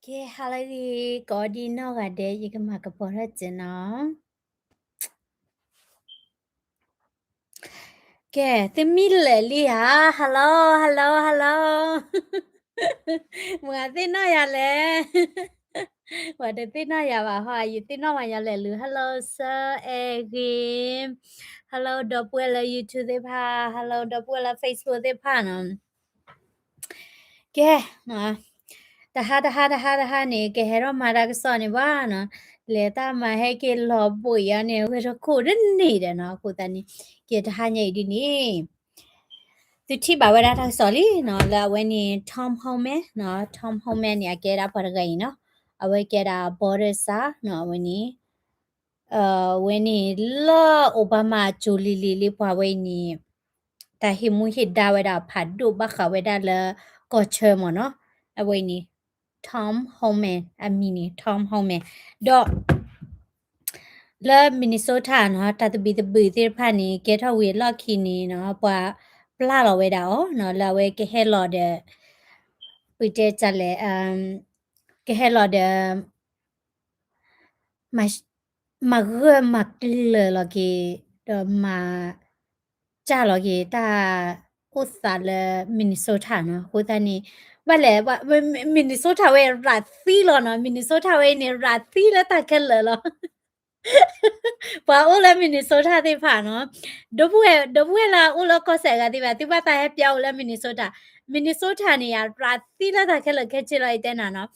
ကဲ ဟါလၢအဂ့ၤ ကိးဒံနီၢ်ဂၤဒဲး ယကမၤကပီၤထီၣ်စၢၤနီၤ. ကဲ သုမံလၢာ်လံဧါ. Hello hello hello. မၤသ့ၣ်နီၣ်ယၤလဲၣ်. ပှၤတသ့ၣ်နီၣ်ယၤဘၣ်ဟီ ယသ့ၣ်နီၣ်မၤယၤလဲၣ်လူၤ. Hello စၢအဲဂ့ၤ. Hello ဒီပုၢ်ဝဲၢ်လၢ YouTube သ့ၣ်တဖၣ် Hello ဒီပုၢ်ဝဲၢ်လၢ Facebook သ့ၣ်တဖၣ်နီၤ. ကဲ တဟါတဟါတဟါတဟါန့ၣ် ကဟဲထီၣ်မၤတၢ်ကစီၣ်န့ၣ်ဘၣ်နီၤ, လဲၤတၢ်မၤဟဲက့ၤလီၤဘှံးအီၤန့ၣ် ဂဲၤထီၣ်ခိၣ်တန့ၢ်ဒီးနီၤ. အဃိသတးန့ၣ် ကဲတဟါညါအံၤဒ်န့ၣ် သုထံၣ်ဘၣ်ဝဲဒၣ်တၢ်ကစီၣ်လံနီၤ, လၢအဝဲန့ၣ် Tom Homan နီၤ, Tom Homan န့ၣ် အကဲဒၣ်ပှၤတဂၤအံၤနီၤ, အဝဲကဲဒၣ် Border Czar နီၤ, အဝဲန့ၣ် အဝဲန့ၣ်လၢ Obama အစိၤလံၤလံၤလံပှၤဝဲအံၤန့ၣ် တၢ်ဟ့ၣ်မူဟ့ၣ်ဒါဝဲဒၣ်ဖးဒိၣ်ဘၣ်ဃးဝဲဒၣ်လၢကီၢ်ဆၢမ့ၢ်နီၤ, အဝဲအံၤန့ၣ် Tom Homan အမံၤန့ၣ် Tom Homan ဒီး လၢ Minnesota နီၤ, တၢ်သဘံၣ်သဘုၣ်သ့ၣ်တဖၣ်န့ၣ် ကဲထီၣ်ဝံၤအလီၢ်ခံန့ၣ်နီၤ ပှၤပျၢ်လီၤဝဲဒၣ်အီၤနီၤ, လၢအဝဲကဟဲလီၤဒီး ပတဲတၢ်လဲၣ်, ကဟဲလီၤဒီး မၤဂၢၢ်မၤကျၢၤလီၤက့ၤ ဒီးမၤ စၢ်လီၤက့ၤတၢ်အိၣ်သးလၢ Minnesota နီၤ. အဃိသတးန့ၣ် ဘၣ်လဲၣ် Minnesota ဝဲရးသံလီၤနီၤ, Minnesota ဝဲအံၤန့ၣ် ရးသံလၢတၢ်ခဲလၢာ်လီၤ. ပှၤအိၣ်လၢ Minnesota သ့ၣ်တဖၣ်နီၤ, ဒီပုၢ်ဝဲၢ် ဒီပုၢ်ဝဲၢ်လၢအအိၣ်လၢကီၢ်စဲၣ်အဂၤသ့ၣ်တဖၣ် သုဘၣ်သးဟဲပျၢ်အိၣ်လၢ Minnesota, Minnesota န့ၣ်ယၤ ရးသံလၢတၢ်ခဲလၢာ်ခဲဆ့လီၤ ယတဲနၤနီၤ.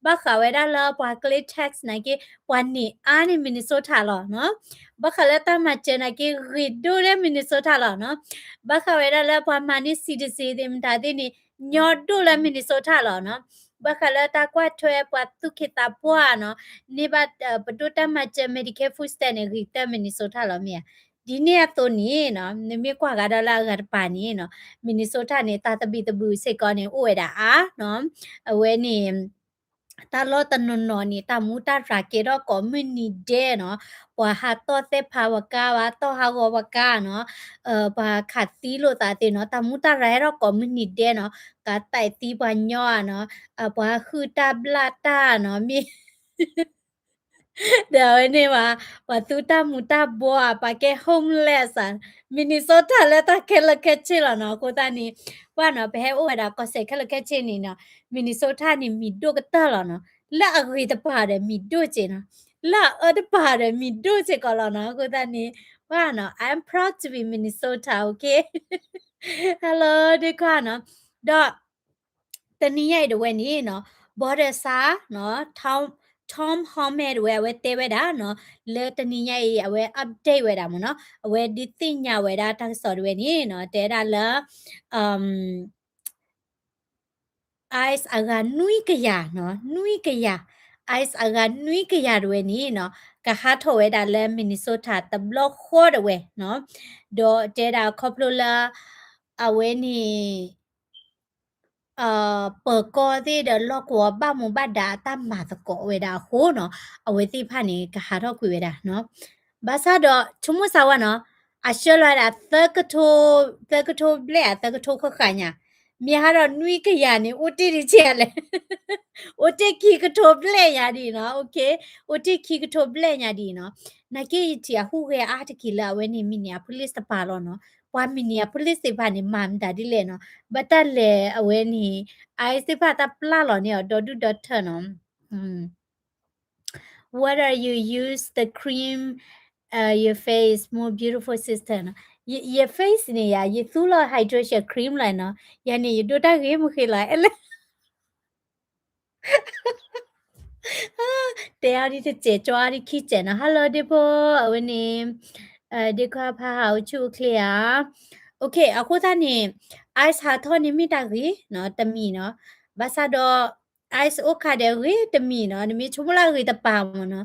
ဘၣ်ဃးဝဲဒၣ်လၢပှၤကျ့ tax နာ်က့ ပှၤန့ၢ်အါန့ၢ် Minnesota လီၤနီၤ. ဘၣ်ဃးလၢတၢ်မၤစၢၤနာ်က့ ဂ့ၤဒိၣ်လၢ Minnesota လီၤနီၤ. ဘၣ်ဃးဝဲဒၣ်လၢပှၤမၤန့ၢ် citizen သ့ၣ်မတၤသ့ၣ်န့ၣ် ညီဒိၣ်လၢ Minnesota လီၤနီၤ. ဘၣ်ဃးလၢတၢ်ကွၢ်ထွဲပှၤသူၣ်က့သးပှၢ်နီၤ, န့ၢ်ဘၣ်ပဒိၣ်တၢ်မၤစၢၤ Medicare food stamp န့ၣ် ဂ့ၤကတၢၢ် Minnesota လီၤမ့ၢ်ဧါ. ဒ်န့ၣ်အသိးန့ၣ်နီၤ, နမ့ၢ်ကွၢ်ကဒီးလၢအဂၤတပၤန့ၣ်နီၤ, Minnesota န့ၣ် တၢ်သဘံၣ်သဘုၣ်စ့ၢ်ကီးန့ၣ် အိၣ်ဝဲဒၣ်အါနီၤ. အဝဲန့ၣ် တၢ်လီၢ်တနီၤနီၤန့ၣ် တၢ်မူတၢ်ရၤကဲထီၣ်ကိးမုၢ်နံၤဒဲးနီၤ, ပှၤဟးတီၢ်သဲးဖးပှၤကါ ပှၤတီၢ်ဟးဂီၤပှၤကါနီၤ, ပှၤခးသံလိာ်သးသ့ၣ်နီၤ, တၢ်မူတၢ်ရၤဟဲထီၣ်ကိးမုၢ်နံၤဒဲးနီၤ, ကးသးသံပှၤညီဧါနီၤ, ပှၤဟုၣ်တၢ်ဘျၣ်တၢ်နီၤ, မ့ၢ် ဒီးအဝဲန့ၣ်ဘၣ်, ပှၤသူတၢ်မူၤတၢ်ဘှီဧါ, ပှၤကဲ homeless ဧါ, Minnesota လၢတၢ်ခဲလၢာ်ခဲဆ့လီၤနီၤ. အဃိသတးန့ၣ် ပှၢ်နီၤ, ပဟဲအိၣ်ဝဲဒၣ်ကီၢ်စဲၣ်ခဲလၢာ်ခဲဆ့န့ၣ်နီၤ, Minnesota န့ၣ် မံၤဒိၣ်ကတၢၢ်လီၤနီၤ. လၢအဂ့ၤတပၤဒီးမံၤဒိၣ်စ့ၢ်နီၤ, လၢအအၢတပၤဒီးမံၤဒိၣ်စ့ၢ်ကီးလီၤနီၤ. အဃိသတးန့ၣ် ပှၢ်နီၤ, I'm proud to be Minnesota, okay? Hello ဒ့ခွါနီၤ, ဒီး တနံၤညါအံၤတဝဲန့ၣ်နီၤ, Border Czar နီၤ, Tom, Tom Homan တဝဲ အဝဲတဲဝဲဒၣ်နီၤ, လၢတနံၤညါအံၤ အဝဲ update ဝဲဒၣ်မ့ၢ်နီၤ, အဝဲဒုးသ့ၣ်ညါဝဲဒၣ်တၢ်ကစီၣ်တဝဲန့ၣ်နီၤ, တဲဒၣ်လၢ ICE အဂၤနွံကယၤနီၤ, နွံကယၤ, ICE အဂၤနွံကယၤတဝဲန့ၣ်နီၤ, ကဟးထီၣ်ဝဲဒၣ်လၢ Minnesota တဘျီဃီတဝဲနီၤ, ဒီးတဲဒၣ်ခီဖျိလၢ အဝဲန့ၣ် ပၢၤကီၢ်သ့ၣ်ဒီးလီၢ်ကဝီၤဘၣ်မူဘၣ်ဒါအတၢ်မၤသကိးဝဲဒၣ်အဃိနီၤ, အဝဲသ့ၣ်တဖၣ်န့ၣ် ကဟးထီၣ်ကွံာ်ဝဲဒၣ်နီၤ. ဘၣ်ဆၣ်ဒီး ဆိကမိၣ်စၢ်ဝဲနီၤ, အဆှၢလီၤဝဲဒၣ် သၢကထိဘျဲၣ်ဧါ သၢကထိဃၣ်ဃၣ်ညါ, မ့ၢ်ဟးဒီးနွံကယၤန့ၣ် အိၣ်တ့ၢ်ဒံးဆံးလဲၣ်, အိၣ်တ့ၢ်ခံကထိဘျဲၣ်ညါဒံးနီၤ, okay, အိၣ်တ့ၢ်ခံကထိဘျဲၣ်ညါဒံးနီၤ. နာ်က့ယထံၣ်အဟူးဂဲၤအါတက့ၢ်လၢအဝဲန့ၣ် Minneapolis တပၤလီၤနီၤ. ပှၤ Minneapolis သ့ၣ်တဖၣ်န့ၣ် မၤမတၤဒ်လဲၣ်နီၤ, ဘၣ်တၢ်လဲၤအဝဲန့ၣ် ICE သ့ၣ်တဖၣ်တၢ်ပျၢ်လီၤန့ၢ်အီၤဒီဒူၣ်ဒီထၢနီၤ. Whether you use the cream, uh, your face more beautiful sister နီၤ, ယ face န့ၣ်ယၤ ယသူလီၤ hydration cream လီၤနီၤ, ယၤန့ၣ် ယဒိၣ်တၢ်ဂ့ၤမုၢ်ဃ့လီၤ အဲၣ်လၢ တဲအီၤဒ်တစဲး ကၠီအီၤဒ်ခံစဲးနီၤ. Hello ဒ့ဖိ, အဝဲန့ၣ် ဒ့ခွါဖးဟးအိၣ်ဆူၣ်အိၣ်ချ့ဧါ. Okay, အဃိသတးန့ၣ် ICE ဟးထီၣ်န့ၣ်မ့ၢ်တၢ်ဂ့ၤ တမံၤနီၤ. ဘၣ်ဆၣ်ဒီး ICE အိၣ်ခါဒီးဂ့ၤတမံၤနီၤ, နမ့ၢ်ဆိကမိၣ်လၢအဂ့ၤတပၤမ့ၢ်နီၤ,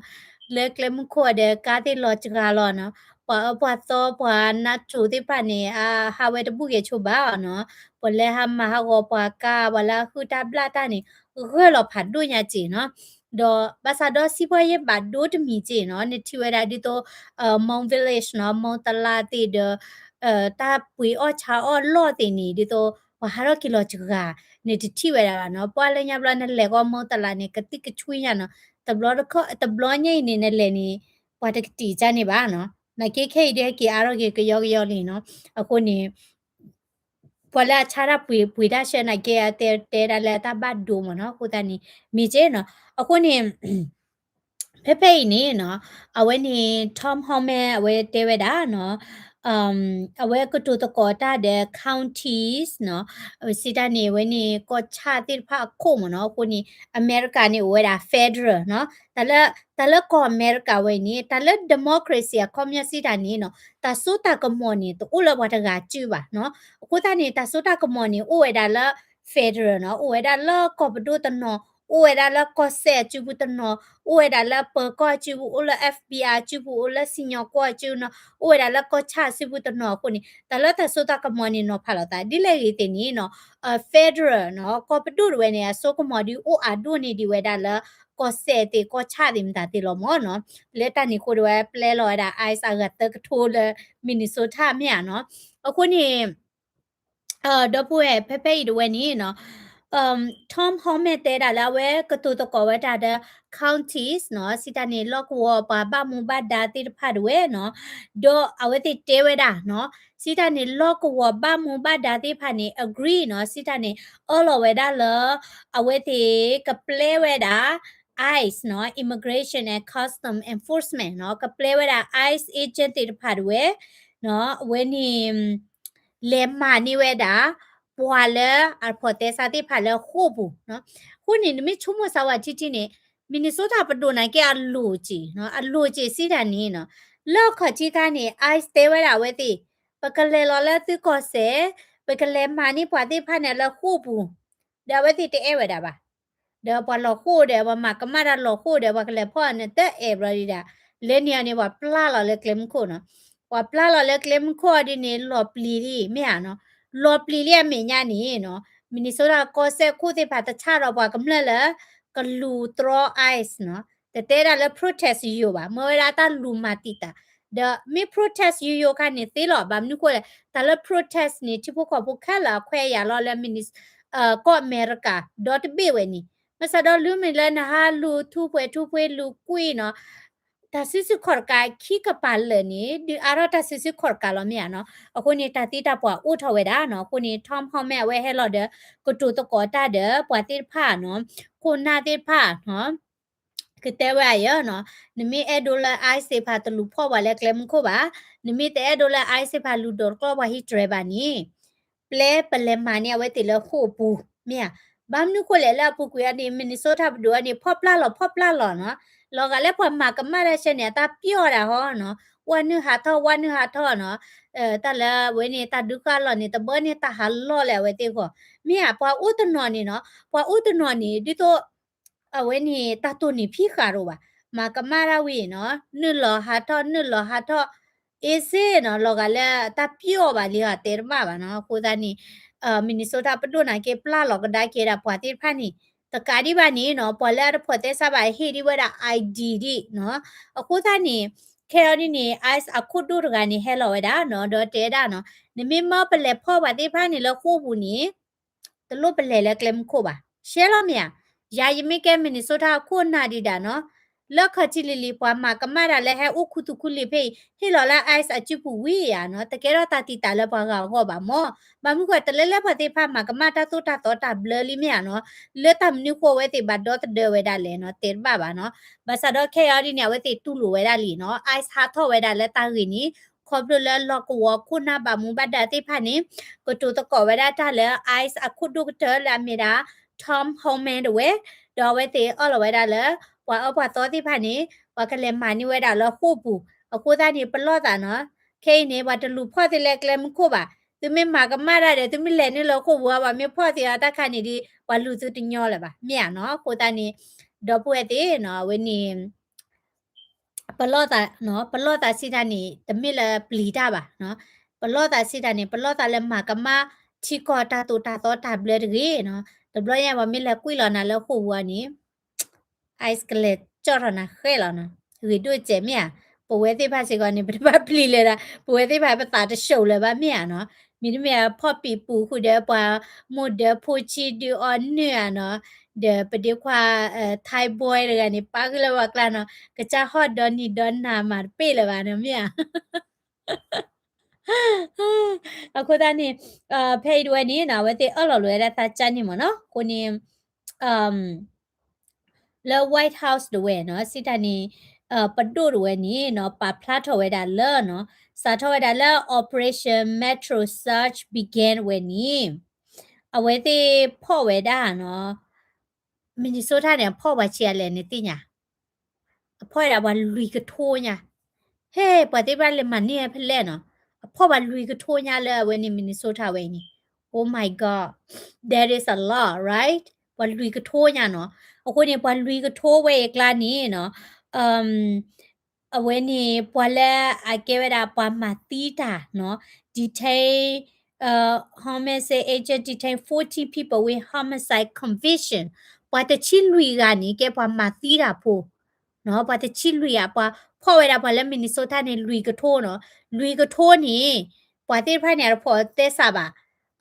လၢကျဲမုၢ်ခိၣ်ဒီးကါသ့ၣ်လီၤစှၤလီၤနီၤ, ပှၤအၢပှၤသီ ပှၤနးစိၤသ့ၣ်တဖၣ်န့ၣ် အဟးဝဲတဘူၣ်ဂဲၤဆိဘၣ်နီၤ, ပှၤလၢဟးမၤဟးဂီၤပှၤကါ ပှၤလၢအဟုၣ်တၢ်ဘျၣ်တၢ်န့ၣ် ဂၢၢ်လီၤဖးဒိၣ်ညါစ့ၢ်နီၤ. ဒီးဘၣ်ဆၣ်ဒီးစံးပှၢ်ယဲၢ်ဘၣ်ဒိတမံၤစ့ၢ်နီၤ, နထံၣ်ဝဲဒၣ်ဒ်သိး Hmong Village နီၤ, Hmong တလါသ့ၣ်ဒီး တၢ်ပှ့ၤအီၣ်ဆါအီၣ်လီၢ်သ့ၣ်န့ၣ် ဒ်သိး ပှၤဟးထီၣ်က့ၤလီၤစှၤ နတထံၣ်ဝဲဒၣ်ဘၣ်နီၤ. ပှၤလၢညါဘျီနလဲၤကီၢ်မူတလးန့ၣ် ကသံၣ်ကဆွံညါနီၤ. တဘျီတခီ တဘျီညါအံၤန့ၣ် နလဲၤန့ၣ် ပှၤတကတံာ်ကၢန့ၣ်ဘၣ်နီၤ. နာ်က့ခဲအံၤဒ်ဟဲက့ၤအါထီၣ်က့ၤကယီကယီလံနီၤ. အဃိန့ၣ် ပှၤလၢအဆါတၢ်ပှ့ၤပှ့ၤတၢ်ဆှၢနာ်က့ အတဲတဲဒၣ်လၢအတၢ်ဘၣ်ဒိမးနီၤ. အဃိသတးန့ၣ် မ့ၢ်က့နီၤ. အဃိန့ၣ် ဖဲဖဲအံၤန့ၣ်နီၤ အဝဲန့ၣ် Tom Homan အဝဲတဲဝဲဒၣ်နီၤ အဝဲကတိၤသကိးတၢ်ဒီး counties နီၤ စံးတၢ်န့ၣ် အဝဲန့ၣ် ကီၢ်ဆၣ်သ့ၣ်တဖၣ်အခိၣ်မးနီၤ. အဃိန့ၣ် အမဲရကၤန့ၣ် အိၣ်ဝဲဒၣ် federal နီၤ. တၢ်လၢ တၢ်လၢကီၢ်အမဲရကၤဝဲအံၤန့ၣ် တၢ်လၢ democracy အခီပညီစံးတၢ်န့ၣ်နီၤ တၢ်စိတၢ်ကမီၤန့ၣ် တအိၣ်လၢပှၤတဂၤစုဘၣ်နီၤ. အဃိသတးန့ၣ် တၢ်စိတၢ်ကမီၤန့ၣ် အိၣ်ဝဲဒၣ်လၢ federal နီၤ, အိၣ်ဝဲဒၣ်လၢကီၢ်ပဒိၣ်တနီၤ, အိၣ်ဝဲဒၣ်လၢကီၢ်စဲၣ်အစုပူၤတနီၤ, အိၣ်ဝဲဒၣ်လၢပၢၤကီၢ်အစုပူၤ, အိၣ်လၢ FBI အစုပူၤ, အိၣ်လၢစံၣ်ညီၣ်ကွီၢ်အစုနီၤ, အိၣ်ဝဲဒၣ်လၢကီၢ်ဆၣ်အစုပူၤတနီၤအဃိန့ၣ် တၢ်လၢတၢ်စိတၢ်ကမီၤန့ၣ် နီၤဖးလိာ်သး ဒ်လဲၣ်ဂ့ၤသ့ၣ်န့ၣ်နီၤ, federal နီၤ, ကီၢ်ပဒိၣ်တဝဲန့ၣ် အစိကမီၤဒုးအိၣ်အါဒိၣ်န့ၢ်ဒံးဝဲဒၣ်လၢ ကီၢ်စဲၣ်သ့ၣ် ကီၢ်ဆၣ်သ့ၣ်မတၤသ့ၣ်လီၤမးနီၤ. လၢတၢ်န့ၣ်အဃိတဝဲပျဲလီၤဝဲဒၣ် ICE အဂၤသၢကထိလၢ Minnesota မ့ၢ်ဧါနီၤ. အဃိန့ၣ် ဒီပုၢ်ဝဲၢ် ဖဲဖဲအံၤတဝဲန့ၣ်နီၤ, Tom Homan တဲဒၣ်လၢအဝဲကတိၤသကိးဝဲတၢ်ဒီး counties နီၤ, စံးတၢ်န့ၣ် လီၢ်ကဝီၤပှၤဘၣ်မူဘၣ်ဒါသ့ၣ်တဖၣ်တဝဲနီၤ, ဒီးအဝဲသ့ၣ်တဲဝဲဒၣ်နီၤ, စံးတၢ်န့ၣ် လီၢ်ကဝီၤဘၣ်မူဘၣ်ဒါသ့ၣ်တဖၣ်န့ၣ် agree နီၤ, စံးတၢ်န့ၣ် အၢၣ်လီၤဝဲဒၣ်လၢ အဝဲသ့ၣ်ကပျဲဝဲဒၣ် ICE နီၤ, Immigration and Custom Enforcement နီၤ, ကပျဲဝဲဒၣ် ICE agent သ့ၣ်တဖၣ်တဝဲနီၤ, အဝဲန့ၣ် လဲၤမၤန့ၢ်ဝဲဒၣ် ပှၤလၢအဖီၣ်သဲစးသ့ၣ်တဖၣ်လၢဃိာ်ပူၤနီၤ. အဃိန့ၣ် နမ့ၢ်ဆိကမိၣ်စးဝဲထံထံန့ၣ် Minnesota ပဒိၣ်နာ်က့အလိၣ်က့ၤနီၤ, အလိၣ်က့ၤစံးတၢ်န့ၣ်နီၤ, လၢအခီၣ်ထံးခါန့ၣ် ICE တဲဝဲဒၣ်အဝဲသ့ၣ် ပကလဲၤလီၤလၢသုကီၢ်စဲၣ်, ပကလဲၤမၤန့ၢ်ပှၤသ့ၣ်တဖၣ်န့ၣ်လၢဃိာ်ပူၤ, ဒီးအဝဲသ့ၣ်တအဲၣ်ဝဲဒၣ်ဘၣ်. ဒီးပှၤလီၤဃိာ်ဒီး ပှၤမၤကမၣ်တၢ်လီၤဃိာ်ဒီး ပှၤကလဲၤဖီၣ်န့ၣ် တအဲၣ်ဘျီဒံးဒၣ်, လၢန့ၣ်အီၤန့ၣ် ပှၤပျၢ်လီၤလၢကျဲမုၢ်ခိၣ်နီၤ, ပှၤပျၢ်လီၤလၢကျဲမုၢ်ခိၣ်အီၤဒ်န့ၣ် လီၤပျံၤလံ မ့ၢ်ဧါနီၤ, လီၤပျံၤလံအမဲာ်ညါန့ၣ်နီၤ, Minnesota ကီၢ်စဲၣ်ခိၣ်သ့ၣ်တဖၣ်တဆၣ်ဒီးပှၤကမျၢၢ်လၢ ကလူၤတြီ ICE နီၤ, တတဲဒၣ်လၢ protest ယိာ်ယိာ်ဘၣ်, မ့ၢ်ဝဲဒၣ်တၢ်လူၤမၤတံာ်တာ်, ဒီးမ့ၢ် protest ယိာ်ယိာ်ခါန့ၣ်သ့လီၤ, ဘၣ်မနုၤဃိလဲၣ်, တၢ်လၢ protest န့ၣ် ထံဖိကီၢ်ဖိခဲလၢာ်အခွဲးအယာ်လီၤလၢ ကီၢ်အမဲရကၤ ဒီတဘ့ၣ်ဝဲန့ၣ်, ဘၣ်ဆၣ်ဒီး လၢမ့ၢ်လၢနဟးလူၤထူပှဲၤထူပှဲၤလူၤကွံာ်နီၤ, တၢ်စုဆူၣ်ခီၣ်တကးခံကပၤလၢာ်န့ၣ် ဒုးအါထီၣ်တၢ်စုဆူၣ်ခီၣ်တကးလီၤ မ့ၢ်ဧါနီၤ, အဃိန့ၣ် တၢ်သံတၢ်ပှၢ်အိၣ်ထီၣ်ဝဲဒၣ်နီၤ, အဃိန့ၣ် Tom Homan အဝဲဟဲလီၤဒီး ကတိၤသကိးတၢ်ဒီးပှၤသ့ၣ်တဖၣ်နီၤ, ခိၣ်နၢ်သ့ၣ်တဖၣ် ကတဲဝဲအယၢနီၤ, နမ့ၢ်အဲၣ်ဒိးလၢ ICE သ့ၣ်တဖၣ်တလူၤဖီၣ်ပှၤလၢကျဲမုၢ်ခိၣ်ဘၣ်, နမ့ၢ်တအဲၣ်ဒိးလၢ ICE သ့ၣ်တဖၣ်လူၤဒိးတကျီပှၤဟံၣ်တြဲၤဘၣ်န့ၣ်, ပျဲပလဲၤမၤန့ၢ်အဝဲသ့ၣ်လၢဃိာ်ပူၤ, မ့ၢ်ဧါ, ဘၣ်မနုၤဃိလဲၣ်လၢအပူၤကွံာ်အီၤန့ၣ် Minnesota ပဒိၣ်အီၤန့ၣ် ဖီၣ်ပျၢ်လီၤဖီၣ်ပျၢ်လီၤနီၤ, လီၤဂာ်လၢပှၤမၤကမၣ်တၢ်ဆၢန့ၣ် အတၢ်ပျီၢ်ဒၣ်ဟီနီၤ, ဝဲနုာ်ဟးထီၣ် ဝဲနုာ်ဟးထီၣ်နီၤ, တၢ်လၢအဝဲန့ၣ် တၢ်ဒုးဃာ်လီၤန့ၣ် တဘၣ်န့ၢ်တၢ်ဟးလီၢ်လၢအဝဲသ့ၣ်အဂီၢ်, မ့ၢ်ဧါ, ပှၤအိၣ်တနီၤန့ၣ်နီၤ, ပှၤအိၣ်တနီၤန့ၣ် ဒ်သိး အဝဲန့ၣ် တၢ်တိၢ်နီၣ်ဖံးဃာ်တအိၣ်ဘၣ်, မၤကမၣ်တၢ်ဝံၤနီၤ, နုာ်လီၤဟးထီၣ် နုာ်လီၤဟးထီၣ်, အ့စ့နီၤ, လီၤဂာ်လၢတၢ်ပျီၢ်ဘၣ်လံဧါ တဲတဘၣ်ဘၣ်နီၤ, အဃိသတးန့ၣ် Minnesota ပဒိၣ်နာ်က့ပျၢ်လီၤကဒါက့ၤဒၣ်ပှၤသ့ၣ်တဖၣ်န့ၣ်, တကးဒံးဘၣ်န့ၣ်နီၤ, ပှၤလၢအတဖီၣ်သဲစးဘၣ်ဟ့ၣ်ဒံးဝဲဒၣ် ID ဒံးနီၤ, အဃိသတးန့ၣ် ခဲအံၤဒ်န့ၣ် ICE အခိၣ်ဒိၣ်တဂၤန့ၣ်ဟဲလီၤဝဲဒၣ်နီၤ, ဒီးတဲဒၣ်နီၤ, နမ့ၢ်မၢပလဲၤဖီၣ်ပှၤသ့ၣ်တဖၣ်န့ၣ်လၢဃိာ်ပူၤန့ၣ် တလိၣ်ပလဲၤလၢကျဲမုၢ်ခိၣ်ဘၣ်, ရှဲလီၤမ့ၢ်ဧါ, ယၤယမ့ၢ်ကဲ Minnesota အခိၣ်နၢ်ဒံးဒၣ်နီၤ, လၢခီၣ်ထံးလံၤလံၤ ပှၤမၤကမၣ်တၢ်လၢဟဲအိၣ်ခူသူၣ်ခူလံာ်ဖဲအံၤ ဟ့ၣ်လီၤလၢ ICE အစုပူၤဝံၤဧါနီၤ, တကဲထီၣ်တၢ်တံာ်တာ်လၢပှၤဂၤအဂီၢ်ဘၣ်မၢ်, ဘၣ်မနုၤဃိ တလၢလၢပှၤသ့ၣ်တဖၣ်မၤကမၣ်တၢ်သိၣ်တၢ်သီတၢ်ဘျၢလံမ့ၢ်ဧါနီၤ, လၢတၢ်မနုၤဃိအဝဲသ့ၣ်ဘၣ်ဒီသဒၢဝဲဒၣ်လဲၣ်နီၤ, တဲတဘၣ်ဘၣ်နီၤ, ဘၣ်ဆၣ်ဒီးခဲအံၤဒ်န့ၣ် အဝဲသ့ၣ်တူၢ်လိာ်ဝဲဒၣ်လံနီၤ, ICE ဟးထီၣ်ဝဲဒၣ်လၢတၢ်ဂ့ၢ်န့ၣ် ခီဖျိလၢလီၢ်ကဝီၤခိၣ်နၢ်ဘၣ်မူဘၣ်ဒါသ့ၣ်တဖၣ်န့ၣ် ကတိၤသကိးဝဲဒၣ်တၢ်လၢ ICE အခိၣ်ဒိၣ်ကတၢၢ်လၢအမ့ၢ်ဒၣ် Tom Homan တဝဲ, ဒီးအဝဲသ့ၣ်အၢၣ်လီၤဝဲဒၣ်လၢ ပှၤအၢပှၤသီသ့ၣ်တဖၣ်န့ၣ် ပှၤကလဲၤမၤန့ၢ်ဝဲဒၣ်လၢဃိာ်ပူၤ, အဃိသတးန့ၣ် ပလီၢ်သးနီၤ, ခဲအံၤန့ၣ် ပှၤတလူၤဖီၣ်သ့လၢကျဲမုၢ်ခိၣ်ဘၣ်, သုမ့ၢ်မၤကမၣ်တၢ်ဒီး သုမ့ၢ်လဲၤန့ၢ်လၢဃိာ်ပူၤ ပှၤမ့ၢ်ဖီၣ်သ့အီၤတၢ်ခါန့ၣ်ဒီး ပှၤလူၤသုတညီလၢၤဘၣ် မ့ၢ်ဧါနီၤ, အဃိသတးန့ၣ် ဒီပုၢ်ဝဲၢ်သ့ၣ်နီၤ, အဝဲန့ၣ် ပလီၢ်သး, ပလီၢ်သးစံးတၢ်န့ၣ် တမ့ၢ်လၢပျံၤတၢ်ဘၣ်, ပလီၢ်သးစံးတၢ်န့ၣ် ပလီၢ်သးလၢမၤကမၣ်ထံကီၢ်တၢ်သိၣ်တၢ်သီတၢ်ဘျၢတဂ့ၤနီၤ, တဘျီညါပှၤမ့ၢ်လဲၤကွံာ်လီၤနၤလၢဃိာ်ပူၤအီၤန့ၣ် ICE ကလဲၤကၠီၣ်ထီၣ်နၤဃဲလီၤနီၤ, ဂ့ၤဒိၣ်စဲးမ့ၢ်ဧါ, ပဝဲသ့ၣ်တဖၣ်စ့ၢ်ကီးန့ၣ် ပတဘၣ်ပျံၤလၢၤဒၣ်, ပဝဲသ့ၣ်တဖၣ်ပသးတဆှိးလၢၤဘၣ်မ့ၢ်ဧါနီၤ မ့တမ့ၢ်အဖီၣ်ပံာ်ပူၤဃုာ်ဒီးပှၤမိၢ်ဒၢဖိဆံးဒုးအီနုၢ်ဧါနီၤ, ဒီးပဒ့ခွါ Thai boy တဂၤန့ၣ် ပာ်ဃုာ်လၢပှၤကျါနီၤ, ကစၢ်ဟီၣ်ဒီနံၤဒီနၤမၤတပ့ၢ်လၢၤဘၣ်နီၤ မ့ၢ်ဧါ. အဃိသတးန့ၣ် ဖဲအံၤတဝဲန့ၣ်နီၤ အဝဲသ့ၣ်အၢၣ်လီၤလိာ်ဝဲဒၣ်သးကၢ်န့ၣ်မ့ၢ်နီၤ, အဃိန့ၣ် လၢ White House တဝဲနီၤ စံးတၢ်န့ၣ် ပဒိၣ်တဝဲန့ၣ်နီၤ ပာ်ဖျါထီၣ်ဝဲဒၣ်လၢနီၤ စးထီၣ်ဝဲဒၣ်လၢ Operation Metro Surge Begin ဝဲန့ၣ် အဝဲသ့ၣ်ဖီၣ်ဝဲဒၣ်နီၤ Minnesota န့ၣ် အဖီၣ်ပှၤဆံးအါလဲၣ်န့ၣ်သ့ၣ်ညါ အဖီၣ်ဝဲဒၣ်ပှၤလွံၢ်ကထိညါ, ဟဲ ပှၤသ့ၣ်တဖၣ်လဲၤမၤန့ၢ်ဖဲလဲၣ်နီၤ, အဖီၣ်ပှၤလွံၢ်ကထိညါလၢအဝဲန့ၣ် Minnesota ဝဲအံၤန့ၣ်, Oh my God, that is a lot, right? ပှၤလွံၢ်ကထိညါနီၤ, အဃိန့ၣ် ပှၤလွံၢ်ကထိဝဲအံၤအကျါန့ၣ်နီၤ အဝဲန့ၣ် ပှၤလၢအကဲဝဲဒၣ်ပှၤမၤသံတၢ်နီၤ detain, homicide agent detain fourteen people with homicide conviction, ပှၤတဆံလွံၢ်ဂၤန့ၣ် ကဲပှၤမၤသံတၢ်ဖိ ပှၤတဆံလွံၢ်ဂၤ ပှၤဖီၣ်ဝဲဒၣ်ပှၤလၢ Minnesota န့ၣ် လွံၢ်ကထိနီၤ, လွံၢ်ကထိန့ၣ် ပှၤသ့ၣ်တဖၣ်န့ၣ် အတဖီၣ်သဲစးဘၣ်,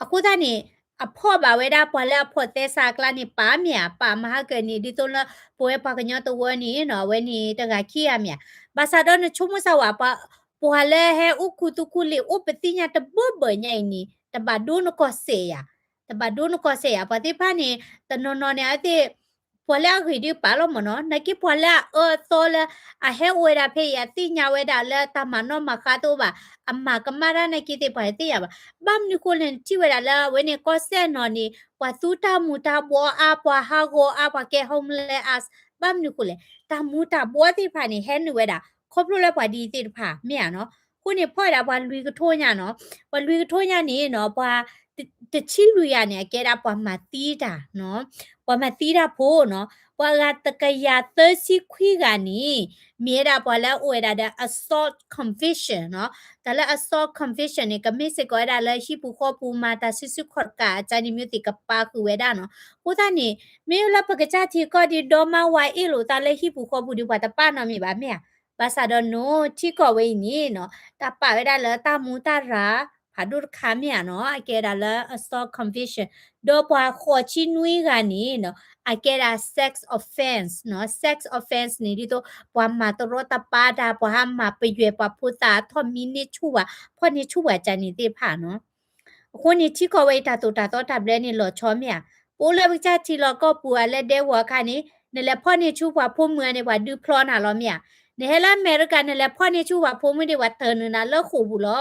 အဃိသတးန့ၣ် အဖီၣ်ဘၣ်ဝဲဒၣ်ပှၤလၢအဖီၣ်သဲစးအကျါန့ၣ် ပာ်မ့ၢ်ဧါ, ပာ်မၤဟါကၢန့ၣ် ဒ်သိးလၢ ပဝဲပှၤကညီတဝၢန့ၣ်နီၤ အဝဲန့ၣ်တဂၤခံဂၤမ့ၢ်ဧါ, ဘၣ်ဆၣ်ဒီးနဆိကမိၣ်စၢ်ဝဲ ပှၤလၢဟဲအိၣ်ခူသူၣ်ခူလံာ် အိၣ်ပသ့ၣ်ညါတဘၢဘၢညါအံၤန့ၣ် တဘၣ်ဒိနကီၢ်စဲၣ်ယၤ, တဘၣ်ဒိနကီၢ်စဲၣ်ယၤ, ပှၤသ့ၣ်တဖၣ်န့ၣ် တနီၤနီၤန့ၣ် အဝဲသ့ၣ် ပှၤလၢအဂ့ၤဒုးပာ်လီၤမ့ၢ်နီၤ, နာ်က့ပှၤလၢအအၢအသီလၢ အဟဲအိၣ်ဝဲဒၣ်ဖဲအံၤ အသ့ၣ်ညါဝဲဒၣ်လၢတၢ်မၤနီၣ်မၤဃါတအိၣ်ဘၣ်, အမၤကမၣ်တၢ်နာ်က့သ့ၣ် ပှၤတသ့ၣ်ညါဘၣ်. ဘၣ်မနုၤဃိလဲၣ် နထံၣ်ဝဲဒၣ်လၢအဝဲန့ၣ် ကီၢ်စဲၣ်နီၤန့ၣ် ပှၤသူတၢ်မူၤတၢ်ဘှီအါ, ပှၤဟးဂီၤအါ, ပှၤကဲ homeless အါ, ဘၣ်မနုၤဃိလဲၣ် တၢ်မူၤတၢ်ဘှီသ့ၣ်တဖၣ်န့ၣ် ဟဲနုာ်ဝဲဒၣ် ခီဖျိလၢပှၤဒ်သ့ၣ်တဖၣ် မ့ၢ်ဧါနီၤ. အဃိန့ၣ် ဖီၣ်ဝဲဒၣ်ပှၤလွံၢ်ကထိညါနီၤ, ပှၤလွံၢ်ကထိညါန့ၣ်နီၤ ပှၤ တဆံလွံၢ်ဂၤန့ၣ် အကဲဒၣ်ပှၤမၤသံတၢ်နီၤ, ပှၤမၤသံတၢ်ဖိနီၤ, ပှၤဂၤတကယၤသၢဆံခွံဂၤန့ၣ် မ့ၢ်ဝဲဒၣ်ပှၤလၢအအိၣ်ဝဲဒၣ်ဒီး assault conviction နီၤ, တၢ်လၢ assault conviction န့ၣ် ကမ့ၢ်စ့ၢ်ကီးဝဲဒၣ်လၢဟံၣ်ပူၤဃီပူၤမၤတၢ်စုဆူၣ်ခီၣ်တကးအကါန့ၣ် မ့ၢ်သ့ၣ်ကပာ်ဃုာ်ဝဲဒၣ်နီၤ. အဃိသတးန့ၣ် မ့ၢ်လၢပကစၢ်ထံကီၢ်ဒီး ဒီမါဝၤအ့ၣ်လိာ်သးလၢဟံၣ်ပူၤဃီပူၤဒီး ပှၤတပာ်နီတမံၤဘၣ်မ့ၢ်ဧါ. ဘၣ်ဆၣ်ဒီးနီၤ ထံကီၢ်ဝဲအံၤန့ၣ်နီၤ တၢ်ပာ်ဝဲဒၣ်လၢတၢ်မူတၢ်ရၤ ဖးဒိၣ်တခါမ့ၢ်ဧါနီၤ အကဲဒၣ်လၢ assault conviction ဒီးပှၤဃိးဆံနွံဂၤန့ၣ်နီၤ အကဲဒၣ် sex offense နီၤ, sex offense န့ၣ် ဒ်သိးပှၤမၤတရီတပါတၢ် ပှၤဟးမၤပယွဲၢ်ပှၤဖိသၣ် ထီၣ်မံန့ၢ်ဆူၣ်ဝဲ ဖီၣ်န့ၢ်ဆူၣ်ဝဲကါန့ၣ်သ့ၣ်တဖၣ်နီၤ. အဃိန့ၣ် ထံကီၢ်ဝဲအံၤတၢ်သိၣ်တၢ်သီတၢ်ဘျၢန့ၣ်လီၤဆီမ့ၢ်ဧါ. ပအိၣ်လၢပကစၢ်ထံလီၢ်ကီၢ်ပူၤဧါ လၢဒဲကဝီၤအခါန့ၣ် နလဲၤဖီၣ်န့ၢ်ဆူၣ်ပှၤဖိမုၣ်ဧါန့ၣ် ပှၤဒုးဖျီနၤလီၤမ့ၢ်ဧါ. နဟဲလၢအမဲရကၤ နလဲၤဖီၣ်န့ၢ်ဆူၣ်ပှၤဖိမုၣ်ဒီး ပှၤတၢၤနုာ်နၤလၢဃိာ်ပူၤလီ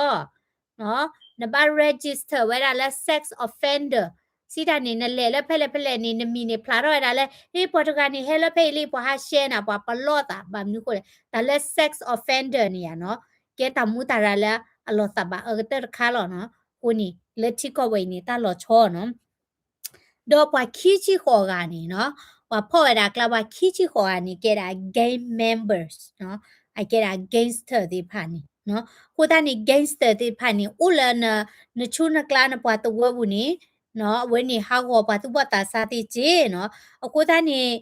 ၤ. နဘၣ် register ဝဲဒၣ်လၢ sex offender စံးတၢ်န့ၣ် နလဲၤလၢဖဲလဲၣ်ဖဲလဲၣ်န့ၣ် နမံၤန့ၣ်ဖျါထီၣ်ဝဲဒၣ်လၢ ဟ့ၣ် ပှၤတဂၤန့ၣ် ဟဲလၢဖဲအံၤလံ ပှၤဟးရှဲနၤ ပှၤပလီၢ်သး ဘၣ်မနုၤဃိလဲၣ် တၢ်လၢ sex offender န့ၣ်ယါနီၤ ကဲတၢ်မူတၢ်ရၤလၢအလီၤသးဘၣ်အကတၢၢ်တခါလီၤနီၤ. အဃိန့ၣ် လၢထံကီၢ်ဝဲအံၤန့ၣ် တၢ်လီၤဆီနီၤ. ဒီးပှၤခံဆံဃိးဂၤန့ၣ်နီၤ ပှၤဖီၣ်ဝဲဒၣ်ကျါ ပှၤခံဆံဃိးဂၤန့ၣ် ကဲဒၣ် gang members နီၤ, အကဲဒၣ် gangster သ့ၣ်တဖၣ်န့ၣ်နီၤ. အဃိသတးန့ၣ် gangster သ့ၣ်တဖၣ်န့ၣ် အိၣ်လၢ နဆူၣ်နကျါ နပှၤသဝီပူၤန့ၣ်နီၤ အဝဲန့ၣ်ဟးဂီၤပှၤသူၣ်ဘီၣ်သးစၢ်သ့ၣ်က့နီၤ. အဃိသတးန့ၣ်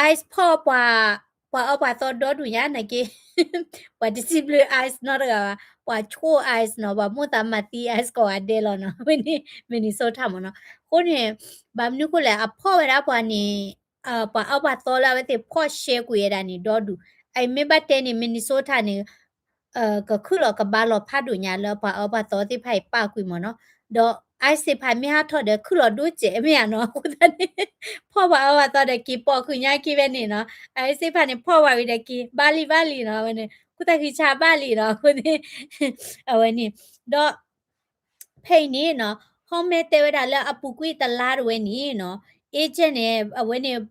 ICE ဖီၣ်ပှၤ ပှၤအၢပှၤသီဒီဒူၣ်ညါနာ်က့ ပှၤတစံးဘျုး ICE နီတဂၤဘၣ်, ပှၤဆိၣ် ICE နီၤ, ပှၤမိၣ်သးမၤသံ ICE ကိးဂၤဒဲးလီၤနီၤ, ဝဲန့ၣ် Minnesota မ့ၢ်နီၤ. အဃိန့ၣ် ဘၣ်မနုၤဃိလဲၣ် အဖီၣ်ဝဲဒၣ်ပှၤန့ၣ် ပှၤအၢပှၤသီလၢအဝဲသ့ၣ်ဖီၣ်ရှဲကွံာ်ဝဲဒၣ်န့ၣ်ဒီဒူၣ်, အမ့ၢ်ဘၣ်တဲန့ၣ် Minnesota န့ၣ် ကခုၣ်လီၤကဘါလီၤဖးဒိၣ်ညါလၢပှၤအၢပှၤသီသ့ၣ်တဖၣ်အံၤပာ်ကွံာ်မ့ၢ်နီၤ, ဒီး ICE သ့ၣ်တဖၣ်မ့ၢ်ဟးထီၣ်ဒီးခုၣ်လီၤဒိၣ်စဲးမ့ၢ်ဧါနီၤ, အဃိသတးန့ၣ် ဖီၣ်ပှၤအၢပှၤသီဒီးက့ၤပိာ်ဃုာ်ညါက့ၤဖဲန့ၣ်နီၤ, ICE သ့ၣ်တဖၣ်န့ၣ် ဖီၣ်ပှၤဝံၤဒီးက့ၤ ဘၣ်လံဘၣ်လံနီၤ, ဝဲန့ၣ် ခိၣ်သၣ်ဃံဆါဘၣ်လံနီၤ, အဃိန့ၣ် အဝဲန့ၣ် ဒီး ဖဲအံၤန့ၣ်နီၤ ဟီၣ်မဲတဲဝဲဒၣ်လၢအပူၤကွံာ်တလါတဝဲန့ၣ်နီၤ agent န့ၣ် အဝဲန့ၣ်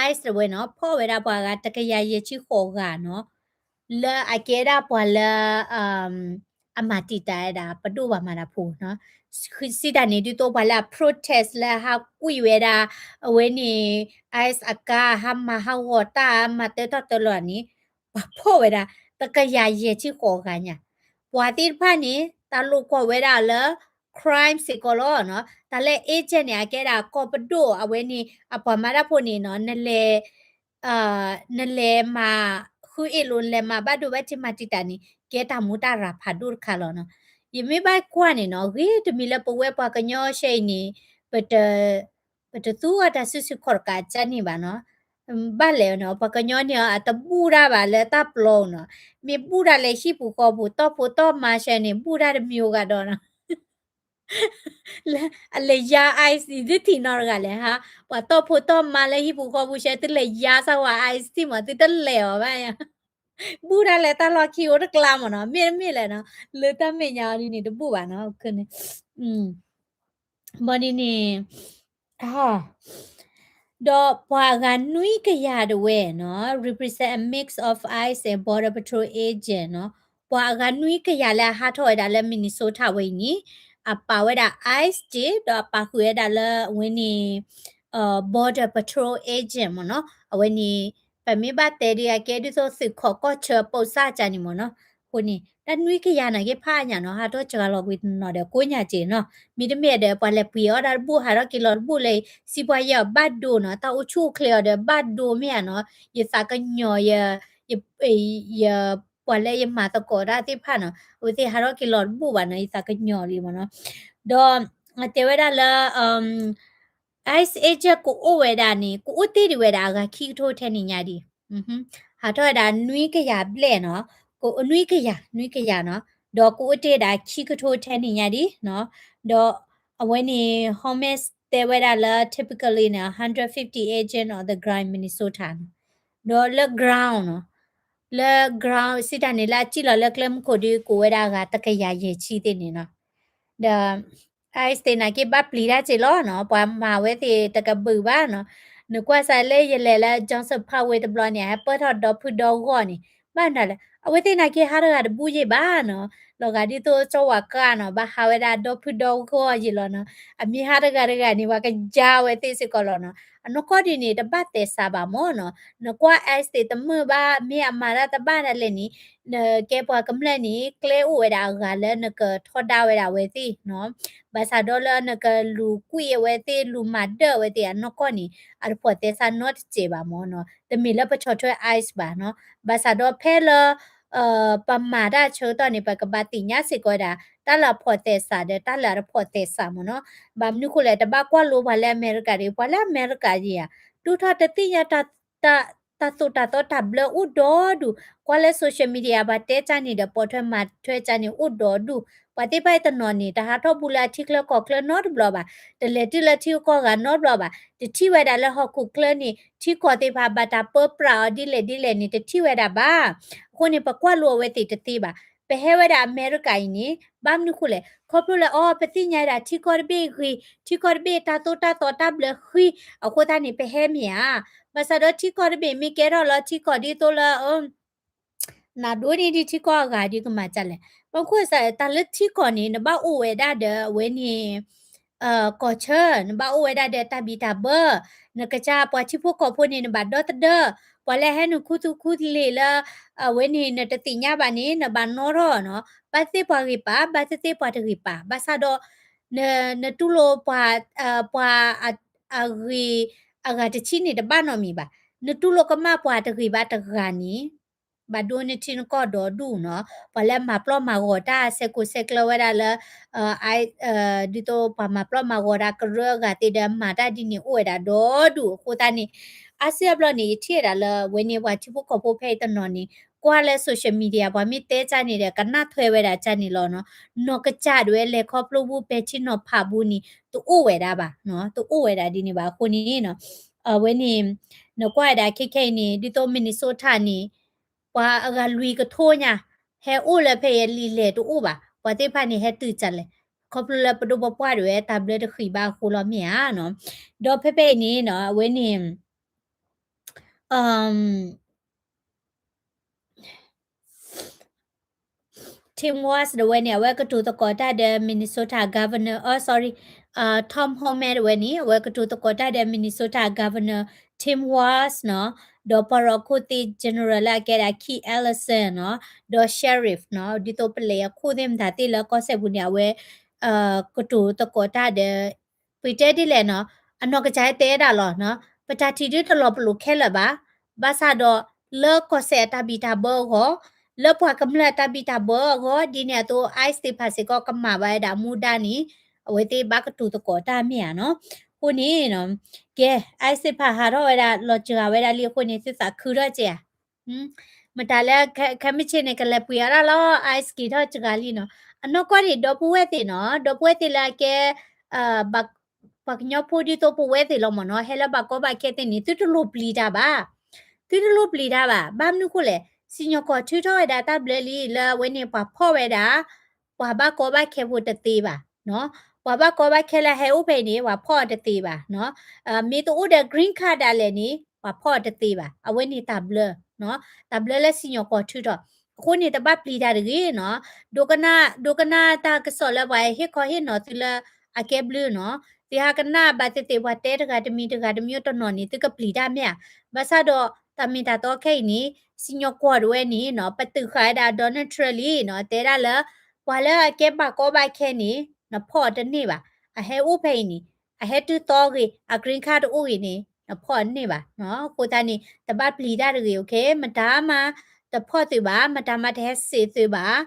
ICE တဝဲနီၤ ဖီၣ်ဝဲဒၣ်ပှၤဂၤတကယၤယဲၢ်ဆံဃိးဂၤနီၤ လၢအကဲဒၣ်ပှၤလၢ အမၤတံာ်တာ်ဝဲဒၣ် ပဒိၣ်ပှၤမၤတၢ်ဖိနီၤ စံးတၢ်န့ၣ် ဒ်သိးပှၤလၢအ protest လၢအဟးကွံာ်ဝဲဒၣ် အဝဲန့ၣ် ICE အကါ ဟးမၤဟးဂီၤတၢ် မၤတၢထီၣ်တၢလီၤန့ၣ် ပှၤဖီၣ်ဝဲဒၣ် တကယၤယဲၢ်ဆံဃိးဂၤညါ ပှၤသ့ၣ်တဖၣ်န့ၣ် တၢ်လိာ်ကွီၢ်ဝဲဒၣ်လၢ crime စ့ၢ်ကီးလီၤနီၤ. တၢ်လၢ agent န့ၣ် အကဲဒၣ်ကီၢ်ပဒိၣ် အဝဲန့ၣ် အပှၤမၤတၢ်ဖိန့ၣ်နီၤ နလဲၤ နလဲၤမၤဃုအ့ၣ်လိာ် နလဲၤမၤဘၣ်ဒိဘၣ်ထံးမၤတံာ်တာ်န့ၣ် ကဲတၢ်မူတၢ်ရၤဖးဒိၣ်တခါလီၤနီၤ. ယမ့ၢ်ဘၣ်ကွၢ်န့ၣ်နီၤ ဂ့ၤတမံၤလၢပဝဲပှၤကညီရှဲအံၤန့ၣ် ပတ ပတသူအီၤတၢ်စုဆူၣ်ခီၣ်တကးကန့ၢ်ဘၣ်နီၤ. ဘၣ်လဲၣ်နီၤ ပှၤကညီန့ၣ် အတဘူၣ်တၢ်ဘၣ်လၢတၢ်ပျီနီၤ. မ့ၢ်ဘူၣ်တၢ်လၢဟံၣ်ပူၤဃီပူၤ တီၢ်ဖိတီၢ်မါရှဲန့ၣ် ဘူၣ်တၢ်တမံၤဂၤဒီးနီၤ လၢအလဲၤယါ ice န့ၣ်သုထံၣ်နီတဂၤလဲၣ်ဟါ, ပှၤတီၢ်ဖိတီၢ်မါလၢဟံၣ်ပူၤဃီပူၤရှဲ သုလဲၤယါစၢ်ဝဲ ice ထံၣ်မး သုတလဲၤအီၤဘၣ်ယါ, ဘူၣ်တၢ်လၢတၢ်လီၢ်ခံအိၣ်တကျါမးနီၤ, မ့တမ့ၢ်လဲၣ်နီၤ, လၢတၢ်မဲာ်ညါအီၤဒ်န့ၣ်တဘူၣ်ဘၣ်နီၤ, ဘၣ်ဒ်န့ၣ် ဒီးပှၤအဂၤနွံကယၤတဝဲနီၤ represent a mix of ice and border patrol agent နီၤ, ပှၤအဂၤနွံကယၤလၢအဟးထီၣ်ဝဲဒၣ်လၢ Minnesota ဝဲအံၤန့ၣ် အပာ်ဝဲဒၣ် ice တ့ၢ် ဒီးအပာ်ဃုာ်ဝဲဒၣ်လၢအဝဲန့ၣ် border patrol agent မ့ၢ်နီၤ, အဝဲန့ၣ် ပမ့ၢ်ဘၣ်တဲဒ်အကဲဒ်သိးသုးခိးကီၢ်ဆၢပိာ်စၣ်ကန့ၣ်မ့ၢ်နီၤ, အဃိန့ၣ် တၢ်နွံကယၤနာ်က့ဖးအါညါနီၤ ဟးထီၣ်စှၤလီၤကွံာ်တနီၤဒီးကိးညါက့ၤနီၤ, မ့တမ့ၢ်ဒီးပှၤလဲၤပှ့ၤအီၣ်တၢ်တဘူၣ် ဟးထီၣ်က့ၤလီၤတဘူၣ်လၢ စံးပှၤယဲၢ်အီၤဘၣ်ဒိနီၤ, တၢ်အိၣ်ဆူၣ်အိၣ်ချ့အီၤဒီးဘၣ်ဒိမ့ၢ်ဧါနီၤ, ယသးကညီၤ ယ ယ ပှၤလၢယမၤသကိးတၢ်သ့ၣ်တဖၣ်နီၤ အဝဲသ့ၣ်ဟးထီၣ်က့ၤလီၤတဘူၣ်ဘၣ်နီၤ, ယသးကညီၤလံမ့ၢ်နီၤ, ဒီးတဲဝဲဒၣ်လၢ ice agent ကအိၣ်ဝဲဒၣ်န့ၣ် ကအိၣ်တ့ၢ်ဒံးဝဲဒၣ်အဂၤခံကထိထဲန့ၣ်ညါဒံး, ဟးထီၣ်ဝဲဒၣ်နွံကယၤဘျဲၣ်နီၤ, နွံကယၤ နွံကယၤနီၤ, ဒီးကအိၣ်တ့ၢ်ဒၣ်ခံကထိထဲန့ၣ်ညါဒံးနီၤ, ဒီးအဝဲန့ၣ် Holmes တဲဝဲဒၣ်လၢ typically န့ၣ် hundred fifty agent on the ground in Minnesota နီၤ, ဒီးလၢ ground နီၤ, လၢ ground စံးတၢ်န့ၣ် လၢအစံၣ်လီၤလၢကျဲမုၢ်ခိၣ်ဒုး ကအိၣ်ဝဲဒၣ်အဂၤတကယၤယဲၢ်ဆံသ့ၣ်န့ၣ်နီၤ, ဒီး ice သ့ၣ်နာ်က့ဘၣ်ပျံၤတၢ်စ့ၢ်လီၤနီၤ, ပှၤမၤဝဲသ့ၣ်တကဘုးဘၣ်နီၤ, နကွၢ်စးလၢယလဲၤလၢ Johnson Parkway တဘျီန့ၣ် ဟဲပၢၢ်ထီၣ်ဒီဖုဒီဂီၢ်န့ၣ် ဘၣ်နၤလဲၣ်, အဝဲသ့ၣ်နာ်က့ဟးတဂၤတဘူၣ်ယံာ်ဘၣ်နီၤ, လီၤဂာ်ဒ်သိးကၠီဝၤကၢ်နီၤ ဘၣ်ဟးဝဲဒၣ်ဒီဖုဒီဂီၢ်ယံာ်လီၤနီၤ, အမ့ၢ်ဟးတဂၤတဂၤန့ၣ် ပှၤကယါဝဲသ့ၣ်စ့ၢ်ကီးလီၤနီၤ, အနီၢ်ကီၢ်ဒ်န့ၣ် တဘၣ်သဲးစးဘၣ်မ့ၢ်နီၤ, နကွၢ် ice သ့ၣ်တမုာ်ဘၣ် မ့ၢ်အမၤတၢ်တဘၣ်ဒၣ်လဲာ်န့ၣ် နကဲပှၤကမျၢၢ်န့ၣ် ကျဲအိၣ်ဝဲဒၣ်အဂၤလၢနကထီဒါဝဲဒၣ်အဝဲသ့ၣ်နီၤ, ဘၣ်ဆၣ်ဒီးလၢနကလူၤကွံာ်အဝဲသ့ၣ် လူၤမၤဒၢၣ်အဝဲသ့ၣ်အနီၢ်ကီၢ်န့ၣ် အတဖိးသဲစးနီတစဲးဘၣ်မ့ၢ်နီၤ, တမ့ၢ်လၢပဆီၣ်ထွဲ ice ဘၣ်နီၤ, ဘၣ်ဆၣ်ဒီးဖဲလၢ ပမၤတၢ်ဆၢကတီၢ်န့ၣ် ပကဘၣ်သ့ၣ်ညါစ့ၢ်ကီးဝဲဒၣ် တၢ်လၢအဖိးသဲစးဒီး တၢ်လၢအတဖိးသဲစးမ့ၢ်နီၤ, ဘၣ်မနုၤဃိလဲၣ် တဘၣ်ကွၢ်လိပှၤလၢအမဲရကၤတဂ့ၤ, ပှၤလၢအမဲရကၤယံၤဧါ, ဒိၣ်ထီၣ်တသ့ၣ်ညါ တၢ်သိၣ်တၢ်သီတၢ်ဘျၢအိၣ်ဒီဒူၣ်, ကွၢ်လၢ social media ပှၤတဲကၢ်န့ၣ်ဒီး ပိာ်ထွဲမၤထွဲကၢ်န့ၣ်အိၣ်ဒီဒူၣ်, ပှၤသ့ၣ်တဖၣ်အံၤတနီၤန့ၣ် တဟးထီၣ်ဘူးလၢအထံချၢကီၢ်ချၢနီတဘျီဘၣ်, တလဲၤတုၤလၢထံဂုၤကီၢ်ဂၤနီတဘျီဘၣ်, တထံၣ်ဝဲဒၣ်လၢဟီၣ်ခိၣ်ချၢန့ၣ် ထံကီၢ်သ့ၣ်တဖၣ်ဘၣ်တၢ်ပၢပြးအီၤဒ်လဲၣ်ဒ်လဲၣ်န့ၣ် တထံၣ်ဝဲဒၣ်ဘၣ်, အဃိန့ၣ် ပကွၢ်လိအဝဲသ့ၣ်တသ့ဘၣ်, ပဟဲဝဲဒၣ်အမဲရကၤအံၤန့ၣ် ဘၣ်မနုၤဃိလဲၣ်, ခီဖျိလၢအီၤ ပသ့ၣ်ညါဒၣ်ထံကီၢ်တဘ့ၣ်ဂ့ၤ, ထံကီၢ်တဘ့ၣ်တၢ်သိၣ်တၢ်သီတၢ်ဘျၢဃံ, အဃိသတးန့ၣ် ပဟဲမ့ၢ်ဧါ, ဘၣ်ဆၣ်ဒီးထံကီၢ်တဘ့ၣ်မ့ၢ်ကဲထီၣ်လၢထံကီၢ်ဒ်သိးလၢ နဒိးန့ၢ်ဒံးထံကီၢ်အဂၤဒ်ကမၤကၢ်လဲၣ်, ဘၣ်မနုၤဃိစး တၢ်လၢထံကီၢ်န့ၣ် နဘၣ်အိၣ်ဝဲဒၣ်ဒီးအဝဲန့ၣ် ကီၢ်ဆၢ နဘၣ်အိၣ်ဝဲဒၣ်ဒီးတၢ်ဘံၣ်တၢ်ဘၢ, နကစၢ်ပှၤထံဖိကီၢ်ဖိန့ၣ် နဘၣ်ဒီသဒၢ, ပှၤလၢဟဲနုာ်ခူသူၣ်ခူသလ့ၤလၢ အဝဲန့ၣ် နတသ့ၣ်ညါဘၣ်န့ၣ် နဘၣ်နီထီၣ်နီၤ, ဘၣ်သ့ၣ်ပှၤဂ့ၤပာ် ဘၣ်သ့ၣ်သ့ၣ်ပှၤတဂ့ၤပာ်, ဘၣ်ဆၣ်ဒီး နတူၢ်လိာ်ပှၤ ပှၤ အဂ့ၤ အဂၤတဆံန့ၣ် တဘၣ်နီတမံၤဘၣ်, နတူၢ်လိာ်ကမၣ်ပှၤတဂ့ၤဘၣ်တဂၤန့ၣ် ဘၣ်ဒိနထံနကီၢ်ဒီဒူၣ်နီၤ, ပှၤလၢမၤပျီၢ်မၤဂီၤတၢ်ဆဲးကိးဆဲးကျၢဝဲဒၣ်လၢ ဒ်သိးပှၤမၤပျီၢ်မၤဂီၤတၢ်ကရၢအဂၤသ့ၣ်ဒီး မၤတၢ်ဒ်န့ၣ်အိၣ်ဝဲဒၣ်ဒီဒူၣ်အဃိသတးန့ၣ်, အါစုအါဘျီန့ၣ် ယထံၣ်ဝဲဒၣ်လၢ အဝဲန့ၣ်ပှၤထံဖိကီၢ်ဖိဖဲအံၤတနီၤန့ၣ် ကွၢ်လၢ social media ပှၤမ့ၢ်တဲကၢ်န့ၣ်ဒီး ကနၣ်ထွဲဝဲဒၣ်ကၢ်န့ၣ်လီၤနီၤ, နီၢ်ကစၢ်ဒၣ်ဝဲလဲၤခီဖျိဘူးပဲာ်ထံနီၤဖးဘူးန့ၣ် တအိၣ်ဝဲဒၣ်ဘၣ်, တအိၣ်ဝဲဒၣ်ဒ်န့ၣ်ဘၣ်အဃိန့ၣ်နီၤ, အဝဲန့ၣ် နကွၢ်ဝဲဒၣ်ခဲခဲအံၤန့ၣ် ဒ်သိး Minnesota န့ၣ် ပှၤအဂၤလွံၢ်ကထိညါ ဟဲအိၣ်လၢဖဲအံၤလံာ်လဲၢ်တအိၣ်ဘၣ်, ပှၤသ့ၣ်တဖၣ်န့ၣ် ဟဲတုၤကၢ်လဲၣ်, ခီဖျိလၢပဒိၣ်ပပှၢ်ဒၣ်ဝဲတၢ်ဘျၢတဃံးဘၣ်အဃိလီၤမ့ၢ်ဧါနီၤ, ဒီးဖဲဖဲအံၤန့ၣ်နီၤ အဝဲန့ၣ် Tim Walz ဒၣ်ဝဲန့ၣ် အဝဲကတိၤသကိးတၢ်ဒီး Minnesota Governor, အ sorry, Tom Homan ဒၣ်ဝဲန့ၣ် အဝဲကတိၤသကိးတၢ်ဒီး Minnesota Governor Tim Walz နီၤ, ဒီးပှၤရိၣ်ခိၣ်သ့ၣ် General လၢအကဲဒၣ် Keith Ellison နီၤ, ဒီး Sheriff နီၤ, ဒ်သိးပလဲၤအခိၣ်သ့ၣ်မတၤသ့ၣ်လၢကီၢ်စဲၣ်ပူၤန့ၣ် အဝဲ ကတိၤသကိးတၢ်ဒီး ပတဲဒ်လဲၣ်နီၤ, အနီၢ်ကစၢ်ဟဲတဲဒၣ်လီၤနီၤ, ပတၢ်ထံၣ်ဒ်တလီၤပလိာ်ခဲလၢာ်ဘၣ်, ဘၣ်ဆၣ်ဒီး လၢကီၢ်စဲၣ်အတၢ်ဘံၣ်တၢ်ဘၢအဂီၢ် လၢပှၤကမျၢၢ်တၢ်ဘံၣ်တၢ်ဘၢအဂီၢ် ဒ်န့ၣ်အသိး ICE သ့ၣ်တဖၣ်စ့ၢ်ကီးကမၤဘၣ်ဝဲဒၣ်မူဒါန့ၣ် အဝဲသ့ၣ်ဘၣ်ကတိၤသကိးတၢ်မ့ၢ်ဧါနီၤ. အဃိန့ၣ် ကဲ ICE သ့ၣ်တဖၣ်ဟးထီၣ်ဝဲဒၣ်လီၤစှၤဝဲဒၣ်လံအဃိန့ၣ် သုသးခုထီၣ်ကဲဧါ. မတၤလၢ ခဲမုၢ်ဆ့ၣ်န့ၣ် ကလဲၤပှ့ၤအါဒၣ်လီၤ ICE က့ၤထီၣ်စှၤလံနီၤ. အနီၢ်ကီၢ်န့ၣ် ဒီပုၢ်ဝဲၢ်သ့ၣ်နီၤ ဒီပုၢ်ဝဲၢ်သ့ၣ်လၢအကဲ ပှၤကညီဖိဒ်သိးပဝဲသ့ၣ်လီၤမ့ၢ်နီၤ ဟဲလၢဘၣ်ကီဘၣ်ခဲသ့ၣ်န့ၣ် သုတလိၣ်ပျံၤတၢ်ဘၣ်. သုတလိၣ်ပျံၤတၢ်ဘၣ်. ဘၣ်မနုၤဃိလဲၣ်, စံၣ်ညီၣ်ကွီၢ်ထုးထီၣ်ဝဲဒၣ်တၢ်ဘျၢလံ လၢအဝဲန့ၣ် ပှၤဖီၣ်ဝဲဒၣ် ပှၤဘၣ်ကီဘၣ်ခဲဖိတသ့ဘၣ်. ပှၤဘၣ်ကီဘၣ်ခဲလၢဟဲအိၣ်ဖဲအံၤန့ၣ် ပှၤဖီၣ်အီၤတသ့ဘၣ်. မ့ၢ်တအိၣ်ဒီး green card ဒၣ်လဲာ်န့ၣ် ပှၤဖီၣ်အီၤတသ့ဘၣ်. အဝဲန့ၣ်တၢ်ဘျၢ တၢ်ဘျၢလၢစံၣ်ညီၣ်ကွီၢ်ထုးထီၣ်. အဃိန့ၣ် တဘၣ်ပျံၤတၢ်တဂ့ၤနီၤ. ဒိကနၣ် ဒိကနၣ်တၢ်ကစီၣ်လၢပှၤဟ့ၣ်ခီဟ့ၣ်နီၤသုလၢအကဲဘျုးနီၤ. သုဟးကနၣ်ဘၣ်သ့ၣ်သ့ၣ် ပှၤတဲတဂၤတမံၤတဂၤတမံၤတနီၤန့ၣ် သုကပျံၤတၢ်မ့ၢ်ဧါ. ဘၣ်ဆၣ်ဒီး တၢ်မ့ၢ်တၢ်တီခဲအံၤန့ၣ် စံၣ်ညီၣ်ကွီၢ်တဝဲန့ၣ်နီၤ ပတုာ်ဃာ်ဝဲဒၣ် Donald Trump လံနီၤ တဲဒၣ်လၢ ပှၤလၢအကဲဘၣ်ကီဘၣ်ခဲန့ၣ် နဖီၣ်အီၤတန့ၢ်ဘၣ်. အဟဲအိၣ်ဖဲအံၤန့ၣ် အဟဲတုၤသီဂ့ၤ အ green card တအိၣ်ဂ့ၤန့ၣ် နဖီၣ်အီၤတန့ၢ်ဘၣ်. အဃိသတးန့ၣ် တဘၣ်ပျံၤတၢ်တဂ့ၤ okay မတၤမးတဖီၣ်သုးဘၣ် မတၤမးတဟဲစံးသုးဘၣ်.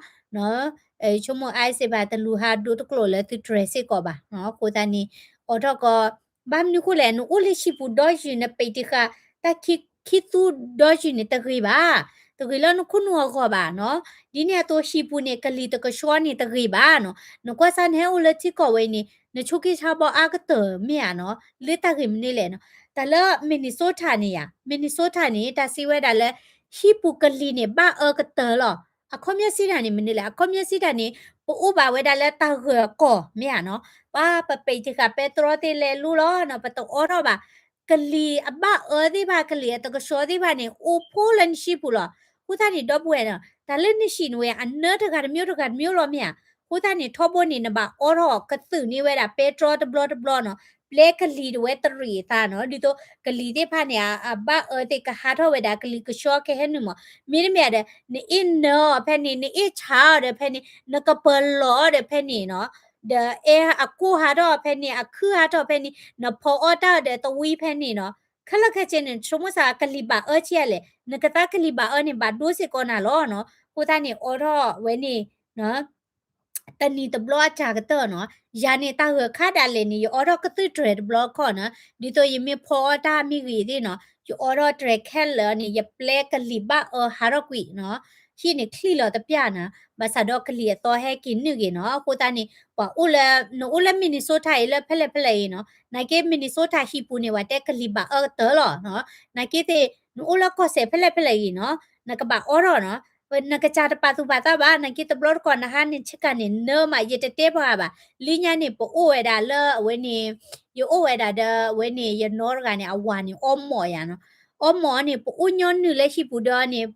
ဆိကမိၣ် ICE ဘၣ် တလူၤဟးဒိတကျိာ်လၢသုတြဲၤစ့ၢ်ကီးဘၣ်. အဃိသတးန့ၣ် အိးထီၣ်ကီး ဘၣ်မနုၤဃိလဲၣ် နအိၣ်လၢဟံၣ်ပူၤဒီယုၢ် နပဲာ်တံာ်ဃာ် တၢ်ခံသူဒီယုၢ်န့ၣ်တဂ့ၤဘၣ်. တဂ့ၤလၢနခိၣ်နူာ်အဂီၢ်ဘၣ်နီၤ. ဒ်န့ၣ်အသိးဟံၣ်ပူၤန့ၣ် ကလံၤတကဆှီန့ၣ်တဂ့ၤဘၣ်နီၤ. နကွၢ်စၢ်နဟဲအိၣ်လၢထံကီၢ်ဝဲအံၤန့ၣ် နဆိးက့ဆါဘီအါကတၢၢ်မ့ၢ်ဧါနီၤ. လၢတၢ်ဂ့ၢ်မနုၤလဲၣ်နီၤ. တၢ်လၢ Minnesota န့ၣ်ယါ Minnesota န့ၣ် တၢ်စံးဝဲဒၣ်လၢ ဟံၣ်ပူၤကလံၤန့ၣ် ဘၣ်အၢကတၢၢ်လီၤ. အခီပညီစံးတၢ်န့ၣ်မနုၤလဲၣ်. အခီပညီစံးတၢ်န့ၣ် ပအိၣ်ဘၣ်ဝဲဒၣ်လၢတၢ်ဂၢၢ်အကီၢ်မ့ၢ်ဧါနီၤ. ပှၤပပဲာ်တံာ်ဃာ်ပဲတြီသ့ၣ်လဲၤလိလီၤနီၤ ပတအိးထီၣ်ဘၣ်. ကလံၤအဘၣ်အၢသ့ၣ်တဖၣ် ကလံၤအတကဆှီသ့ၣ်တဖၣ်န့ၣ် အိၣ်ဖှိၣ်လၢနဟံၣ်ပူၤလီၤ. အဃိသတးန့ၣ် ဒီပုၢ်ဝဲၢ်နီၤ တၢ်လၢနဟံၣ်နဝဲ အနၢတဂၤတမံၤတဂၤတမံၤလီၤမ့ၢ်ဧါ. အဃိသတးန့ၣ် ထီဘိန့ၣ် နဘၣ်အိးထီၣ်ကသုးန့ၢ်ဝဲဒၣ်ပဲတြီတဘျီတဘျီနီၤ. ပျဲကလံၤတဝဲတရံးအသးနီၤ. ဒ်သိးကလံၤသ့ၣ်တဖၣ်န့ၣ် အဘၣ်အၢသ့ၣ်ကဟးထီၣ်ဝဲဒၣ် ကလံၤကဆှီကဟဲနုာ်မး. မ့တမ့ၢ်ဒီး နအ့ၣ်နၢအီၤဖဲန့ၣ် နအ့ၣ်ဆါအီၤဒီးဖဲန့ၣ် နကပၢၤလီၤအီၤဒီးဖဲန့ၣ်နီၤ. ဒီးအဲအကိၢ်ဟးထီၣ်ဖဲန့ၣ် အခုၣ်ဟးထီၣ်ဖဲန့ၣ် နဖီအီၣ်တၢ်အီၤဒီးသဝံဖဲန့ၣ်နီၤ. ခဲလၢာ်ခဲဆ့န့ၣ် ဆိကမိၣ်စ့ၢ်ကီး ကလံၤဘၣ်အၢဆံးအါလဲၣ်. နကသါကလံၤဘၣ်အၢန့ၣ် ဘၣ်ဒိစ့ၢ်ကီးနၤလီၤနီၤ. အဃိသတးန့ၣ် အိးထီၣ်ဝဲန့ၣ် တနံၤတဘျီအစှၤကတၢၢ်နီၤ. ယၤန့ၣ် တၢ်ဂၢၢ်ခါဒၣ်လဲာ်န့ၣ် ယအိးထီၣ်ကသုးတြဲၤတဘျီခီၣ်နီၤ. ဒ်သိးယမ့ၢ်ဖီအီၣ်တၢ်မ့ၢ်ဂ့ၤသ့ၣ်နီၤ ယအိးထီၣ်တြဲၤခဲလၢာ်န့ၣ် ယပျဲကလံၤဘၣ်အၢဟးထီၣ်ကွံာ်နီၤ. ဟံၣ်န့ၣ်ချံၣ်လီၤတပျၢ်နီၤ. ဘၣ်ဆၣ်ဒီးကလံၤအသီဟဲက့ၤနုာ်ဂ့ၤနီၤ. အဃိသတးန့ၣ် ပှၤအိၣ်လၢ နအိၣ်လၢ Minnesota အံၤလၢဖဲလဲၣ်ဖဲလဲၣ်အံၤနီၤ. နာ်က့ Minnesota ဟံၣ်ပူၤန့ၣ် ပှၤတဲကလံၤဘၣ်အၢကတၢၢ်လီၤ. နာ်က့သ့ၣ် နအိၣ်လၢကီၢ်စဲၣ်ဖဲလဲၣ်ဖဲလဲၣ်အံၤနီၤ နကဘၣ်အိးထီၣ်နီၤ. နကစၢ်တပာ်သူၣ်ပာ်သးဘၣ် နာ်က့တဘျီတခီၣ် နဟါန့ၣ်ဆ့ကၤန့ၣ် နၢမး ယတတဲပှၤဘၣ်. လၢညါန့ၣ် ပအိၣ်ဝဲဒၣ်လၢအဝဲန့ၣ် ယအိၣ်ဝဲဒၣ်ဒီးအဝဲန့ၣ် ယနီတဂၤန့ၣ် အဝၤန့ၣ် အီမိာ်ယၤနီၤ. အီမိာ်န့ၣ် ပအိၣ်ညီနုၢ်လၢဟံၣ်ပူၤဒီးန့ၣ်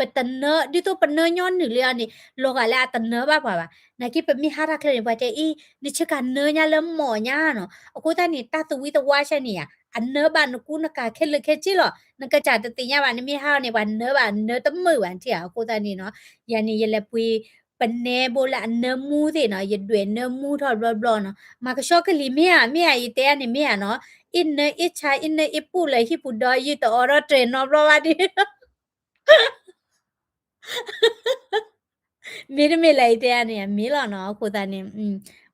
ပတနၢ ဒ်သိးပနၢညီနုၢ်လၢအီၤန့ၣ် လီၤဂာ်လၢအတနၢဘၣ်ပှၤဘၣ်. နာ်က့ပမ့ၢ်ဟးတၢ်ချၢန့ၣ် ပှၤတဲအံၤ နဆ့ကၤနၢညါလၢမိာ်ညါနီၤ. အဃိသတးန့ၣ် တၢ်သဝံသဝါဆၢန့ၣ်ယါ အနၢဘၣ်နကူနကၤခဲလၢာ်ခဲဆ့လီၤ. နကစၢ်တသ့ၣ်ညါဘၣ် နမ့ၢ်ဟးအီၤန့ၣ် ပှၤနၢဘၣ်နၢတမုာ်ဘၣ်ထံၣ်ဧါ. အဃိသတးန့ၣ်နီၤ ယၤန့ၣ် ယလဲၤပှ့ၤ ပနဲဘိလၢအနၢမူသ့ၣ်နီၤ ယဒွဲၣ်နၢမူထီၣ်ဘျီဘျီနီၤ. မၤကဆှီကလံၤမ့ၢ်ဧါ မ့ၢ်ဧါ ယတဲန့ၣ်မ့ၢ်ဧါနီၤ. အ့ၣ်နၢအ့ၣ်ဆါ အ့ၣ်နၢအ့ၣ်ပူၣ်လၢဟံၣ်ပူၤဒီး ယတအိးထီၣ်တြဲၤနီတဘျီဘၣ်ဒုး မ့တမ့ၢ်လၢယတဲန့ၣ် မ့ၢ်လီၤနီၤ. အဃိသတးန့ၣ်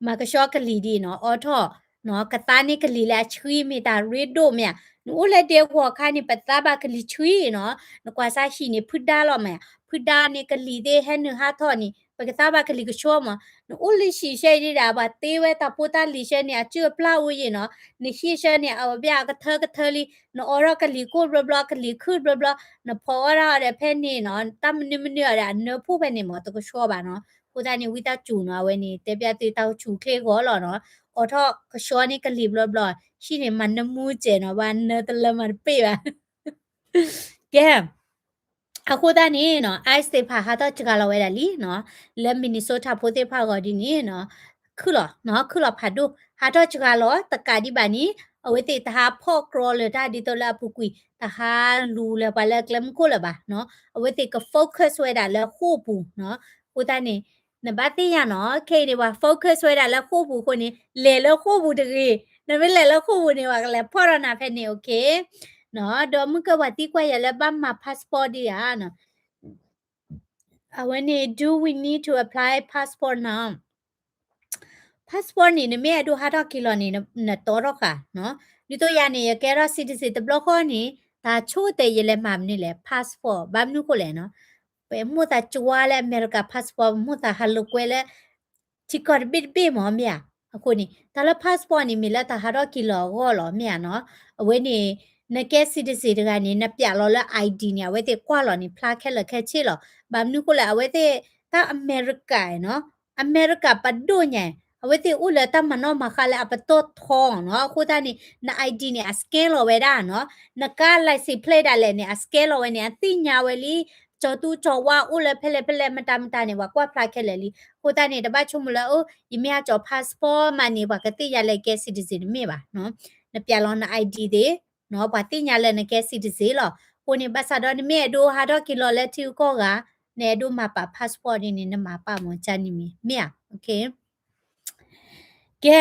မၤကဆှီကလံၤဒ်နီၤ အိးထီၣ်နီၤ ကသါန့ၢ်ကလံၤလၢအဆှံမ့ၢ်တၢ်ရ့ဒိၣ်မ့ၢ်ဧါ. နအိၣ်လၢဒဲကဝီၤခါန့ၣ် ပသါဘၣ်ကလံၤဆှံနီၤ. နကွၢ်စၢ်ဟံၣ်န့ၣ် ဖုဒါလီၤမ့ၢ်ဧါ. ဖုဒါန့ၣ် ကလံၤသ့ၣ်ဟဲနုာ်ဟးထီၣ်န့ၣ် ပကသါဘၣ်ကလံၤကဆှီမး. နအိၣ်လၢဟံၣ်ဆၢအံၤဒၣ် ပှၤတ့ဝဲတၢ်ဖိတၢ်လံၤဆၢန့ၣ် အစုအပျၢ်အိၣ်ယံၤနီၤ. နဟံၣ်ဆၢန့ၣ် အဝဲဘၣ်အကထၢကထၢလံ နအိးထီၣ်ကလံၤကိၢ်ဘျီဘျီ ကလံၤခုၣ်ဘျီဘျီ နဖီအီၣ်ဒၣ်အီၤဒီးဖဲန့ၣ်နီၤ တၢ်မနုၤမနုၤအီၤဒီး အနၢဖှိၣ်ဖဲန့ၣ်မး တကဆှီဘၣ်နီၤ. အဃိသတးန့ၣ် ဝံသးစူၤနီၤ အဝဲန့ၣ် တဲပျးသုတၢ်အိၣ်ဆူၣ်အိၣ်ချ့အဂီၢ်လီၤနီၤ. အိးထီၣ်ကဆှီန့ၢ်ကလံၤဘျီဘျီ ဟံၣ်န့ၣ် မၤနၢမူစဲးနီၤ ဘၣ်နၢတလၢမၤတပ့ၢ်ဘၣ် ကဲ အဃိသတးန့ၣ်နီၤ ICE သ့ၣ်တဖၣ်ဟးထီၣ်စှၤလီၤဝဲဒၣ်လံနီၤ, လၢ Minnesota ဖိသ့ၣ်တဖၣ်အဂီၢ်ဒ်န့ၣ်နီၤ, ခုၣ်လီၤနီၤ, ခုၣ်လီၤဖးဒိၣ် ဟးထီၣ်စှၤလီၤ တကးဒံးဘၣ်န့ၣ် အဝဲသ့ၣ်တဟးဖီၣ်ကြီလၢၤတၢ်ဒ်သိးလၢအပူၤကွံာ် တဟးလူၤလၢၤပှၤလၢအကျဲမုၢ်ခိၣ်လၢၤဘၣ်နီၤ, အဝဲသ့ၣ်က focus ဝဲဒၣ်လၢဃိာ်ပူၤနီၤ, အဃိသတးန့ၣ် နဘၣ်သ့ၣ်ညါနီၤ, ခဲအံၤန့ၣ် ပှၤ focus ဝဲဒၣ်လၢဃိာ်ပူၤအဃိန့ၣ် လဲၤလၢဃိာ်ပူၤတဂ့ၤ, နမ့ၢ်လဲၤလၢဃိာ်ပူၤန့ၣ် ပှၤကလဲၤဖီၣ်ထီၣ်နၤဖဲန့ၣ် okay နီၤ, ဒီးမုၢ်ကၢပှၤသံကွၢ်ယၤလၢဘၣ်မၤ passport ဒံးဧါနီၤ, အဝဲန့ၣ် do we need to apply passport now? Passport န့ၣ် နမ့ၢ်အဲၣ်ဒိးဟးထီၣ်က့ၤလီၤန့ၣ် နတီထီၣ်ဃာ်နီၤ. ဒ်သိးယၤန့ၣ် ယကဲထီၣ် citizen တဘျီဃီန့ၣ် တၢ်ဆိကတၢၢ်ယလဲၤမၤမနုၤလဲၣ် passport ဘၣ်မနုၤဃိလဲၣ်နီၤ. ပမိၢ်သးကွၢ်လၢအမဲရကၤ passport ပမိၢ်သးဟးလိာ်ကွဲလၢ ထံကီၢ်တဘ့ၣ်တဘ့ၣ်မ့ၢ်မ့ၢ်ဧါ. အဃိန့ၣ် တၢ်လၢ passport န့ၣ် မ့ၢ်လၢတၢ်ဟးထီၣ်က့ၤလီၤအဂီၢ်လီၤ မ့ၢ်ဧါနီၤ. အဝဲန့ၣ် နကဲ citizen တဂၤန့ၣ် နပျးလီၤလၢ ID န့ၣ် အဝဲသ့ၣ်ကွၢ်လီၤန့ၣ် ဖျါခဲလၢာ်ခဲဆ့လီၤ. ဘၣ်မနုၤဃိလဲၣ် အဝဲသ့ၣ် တၢ်အမဲရကၤနီၤ အမဲရကၤပဒိၣ်ညါ အဝဲသ့ၣ်အိၣ်လၢတၢ်မၤနီၣ်မၤဃါလၢအပတီၢ်ထီနီၤ. အဃိသတးန့ၣ် န ID န့ၣ် အ scan လီၤဝဲဒၣ်နီၤ. နကါ license plate ဒၣ်လဲာ်န့ၣ် အ scan လီၤဝဲန့ၣ် အသ့ၣ်ညါဝဲလံ ကၠီၤသူကၠီၤဝါအိၣ်လၢဖဲလဲၣ်ဖဲလဲၣ် မတၤမတၤန့ၣ် ပှၤကွၢ်ဖျါခဲလၢာ်လံ. အဃိသတးန့ၣ် တဘၣ်ဆိကမိၣ်လၢ အိ ယမ့ၢ်ဟးကၠီၤ passport မးန့ၣ် ပှၤကသ့ၣ်ညါလၢကဲ citizen တမ့ၢ်ဘၣ်နီၤ. နပျးလီၤန ID သ့ၣ်နီၤ ပှၤသ့ၣ်ညါလၢနကဲ citizen လီၤ. အဃိန့ၣ် ဘၣ်ဆၣ်ဒီးနမ့ၢ်အဲၣ်ဒိးဟးထီၣ်က့ၤလီၤလၢထံဂုၤကီၢ်ဂၤ နအဲၣ်ဒိးမၤပာ် passport ဒ်န့ၣ် နမၤပာ်မ့ၢ်ကန့ၣ်မ့ၢ် မ့ၢ်ဧါ. ကဲ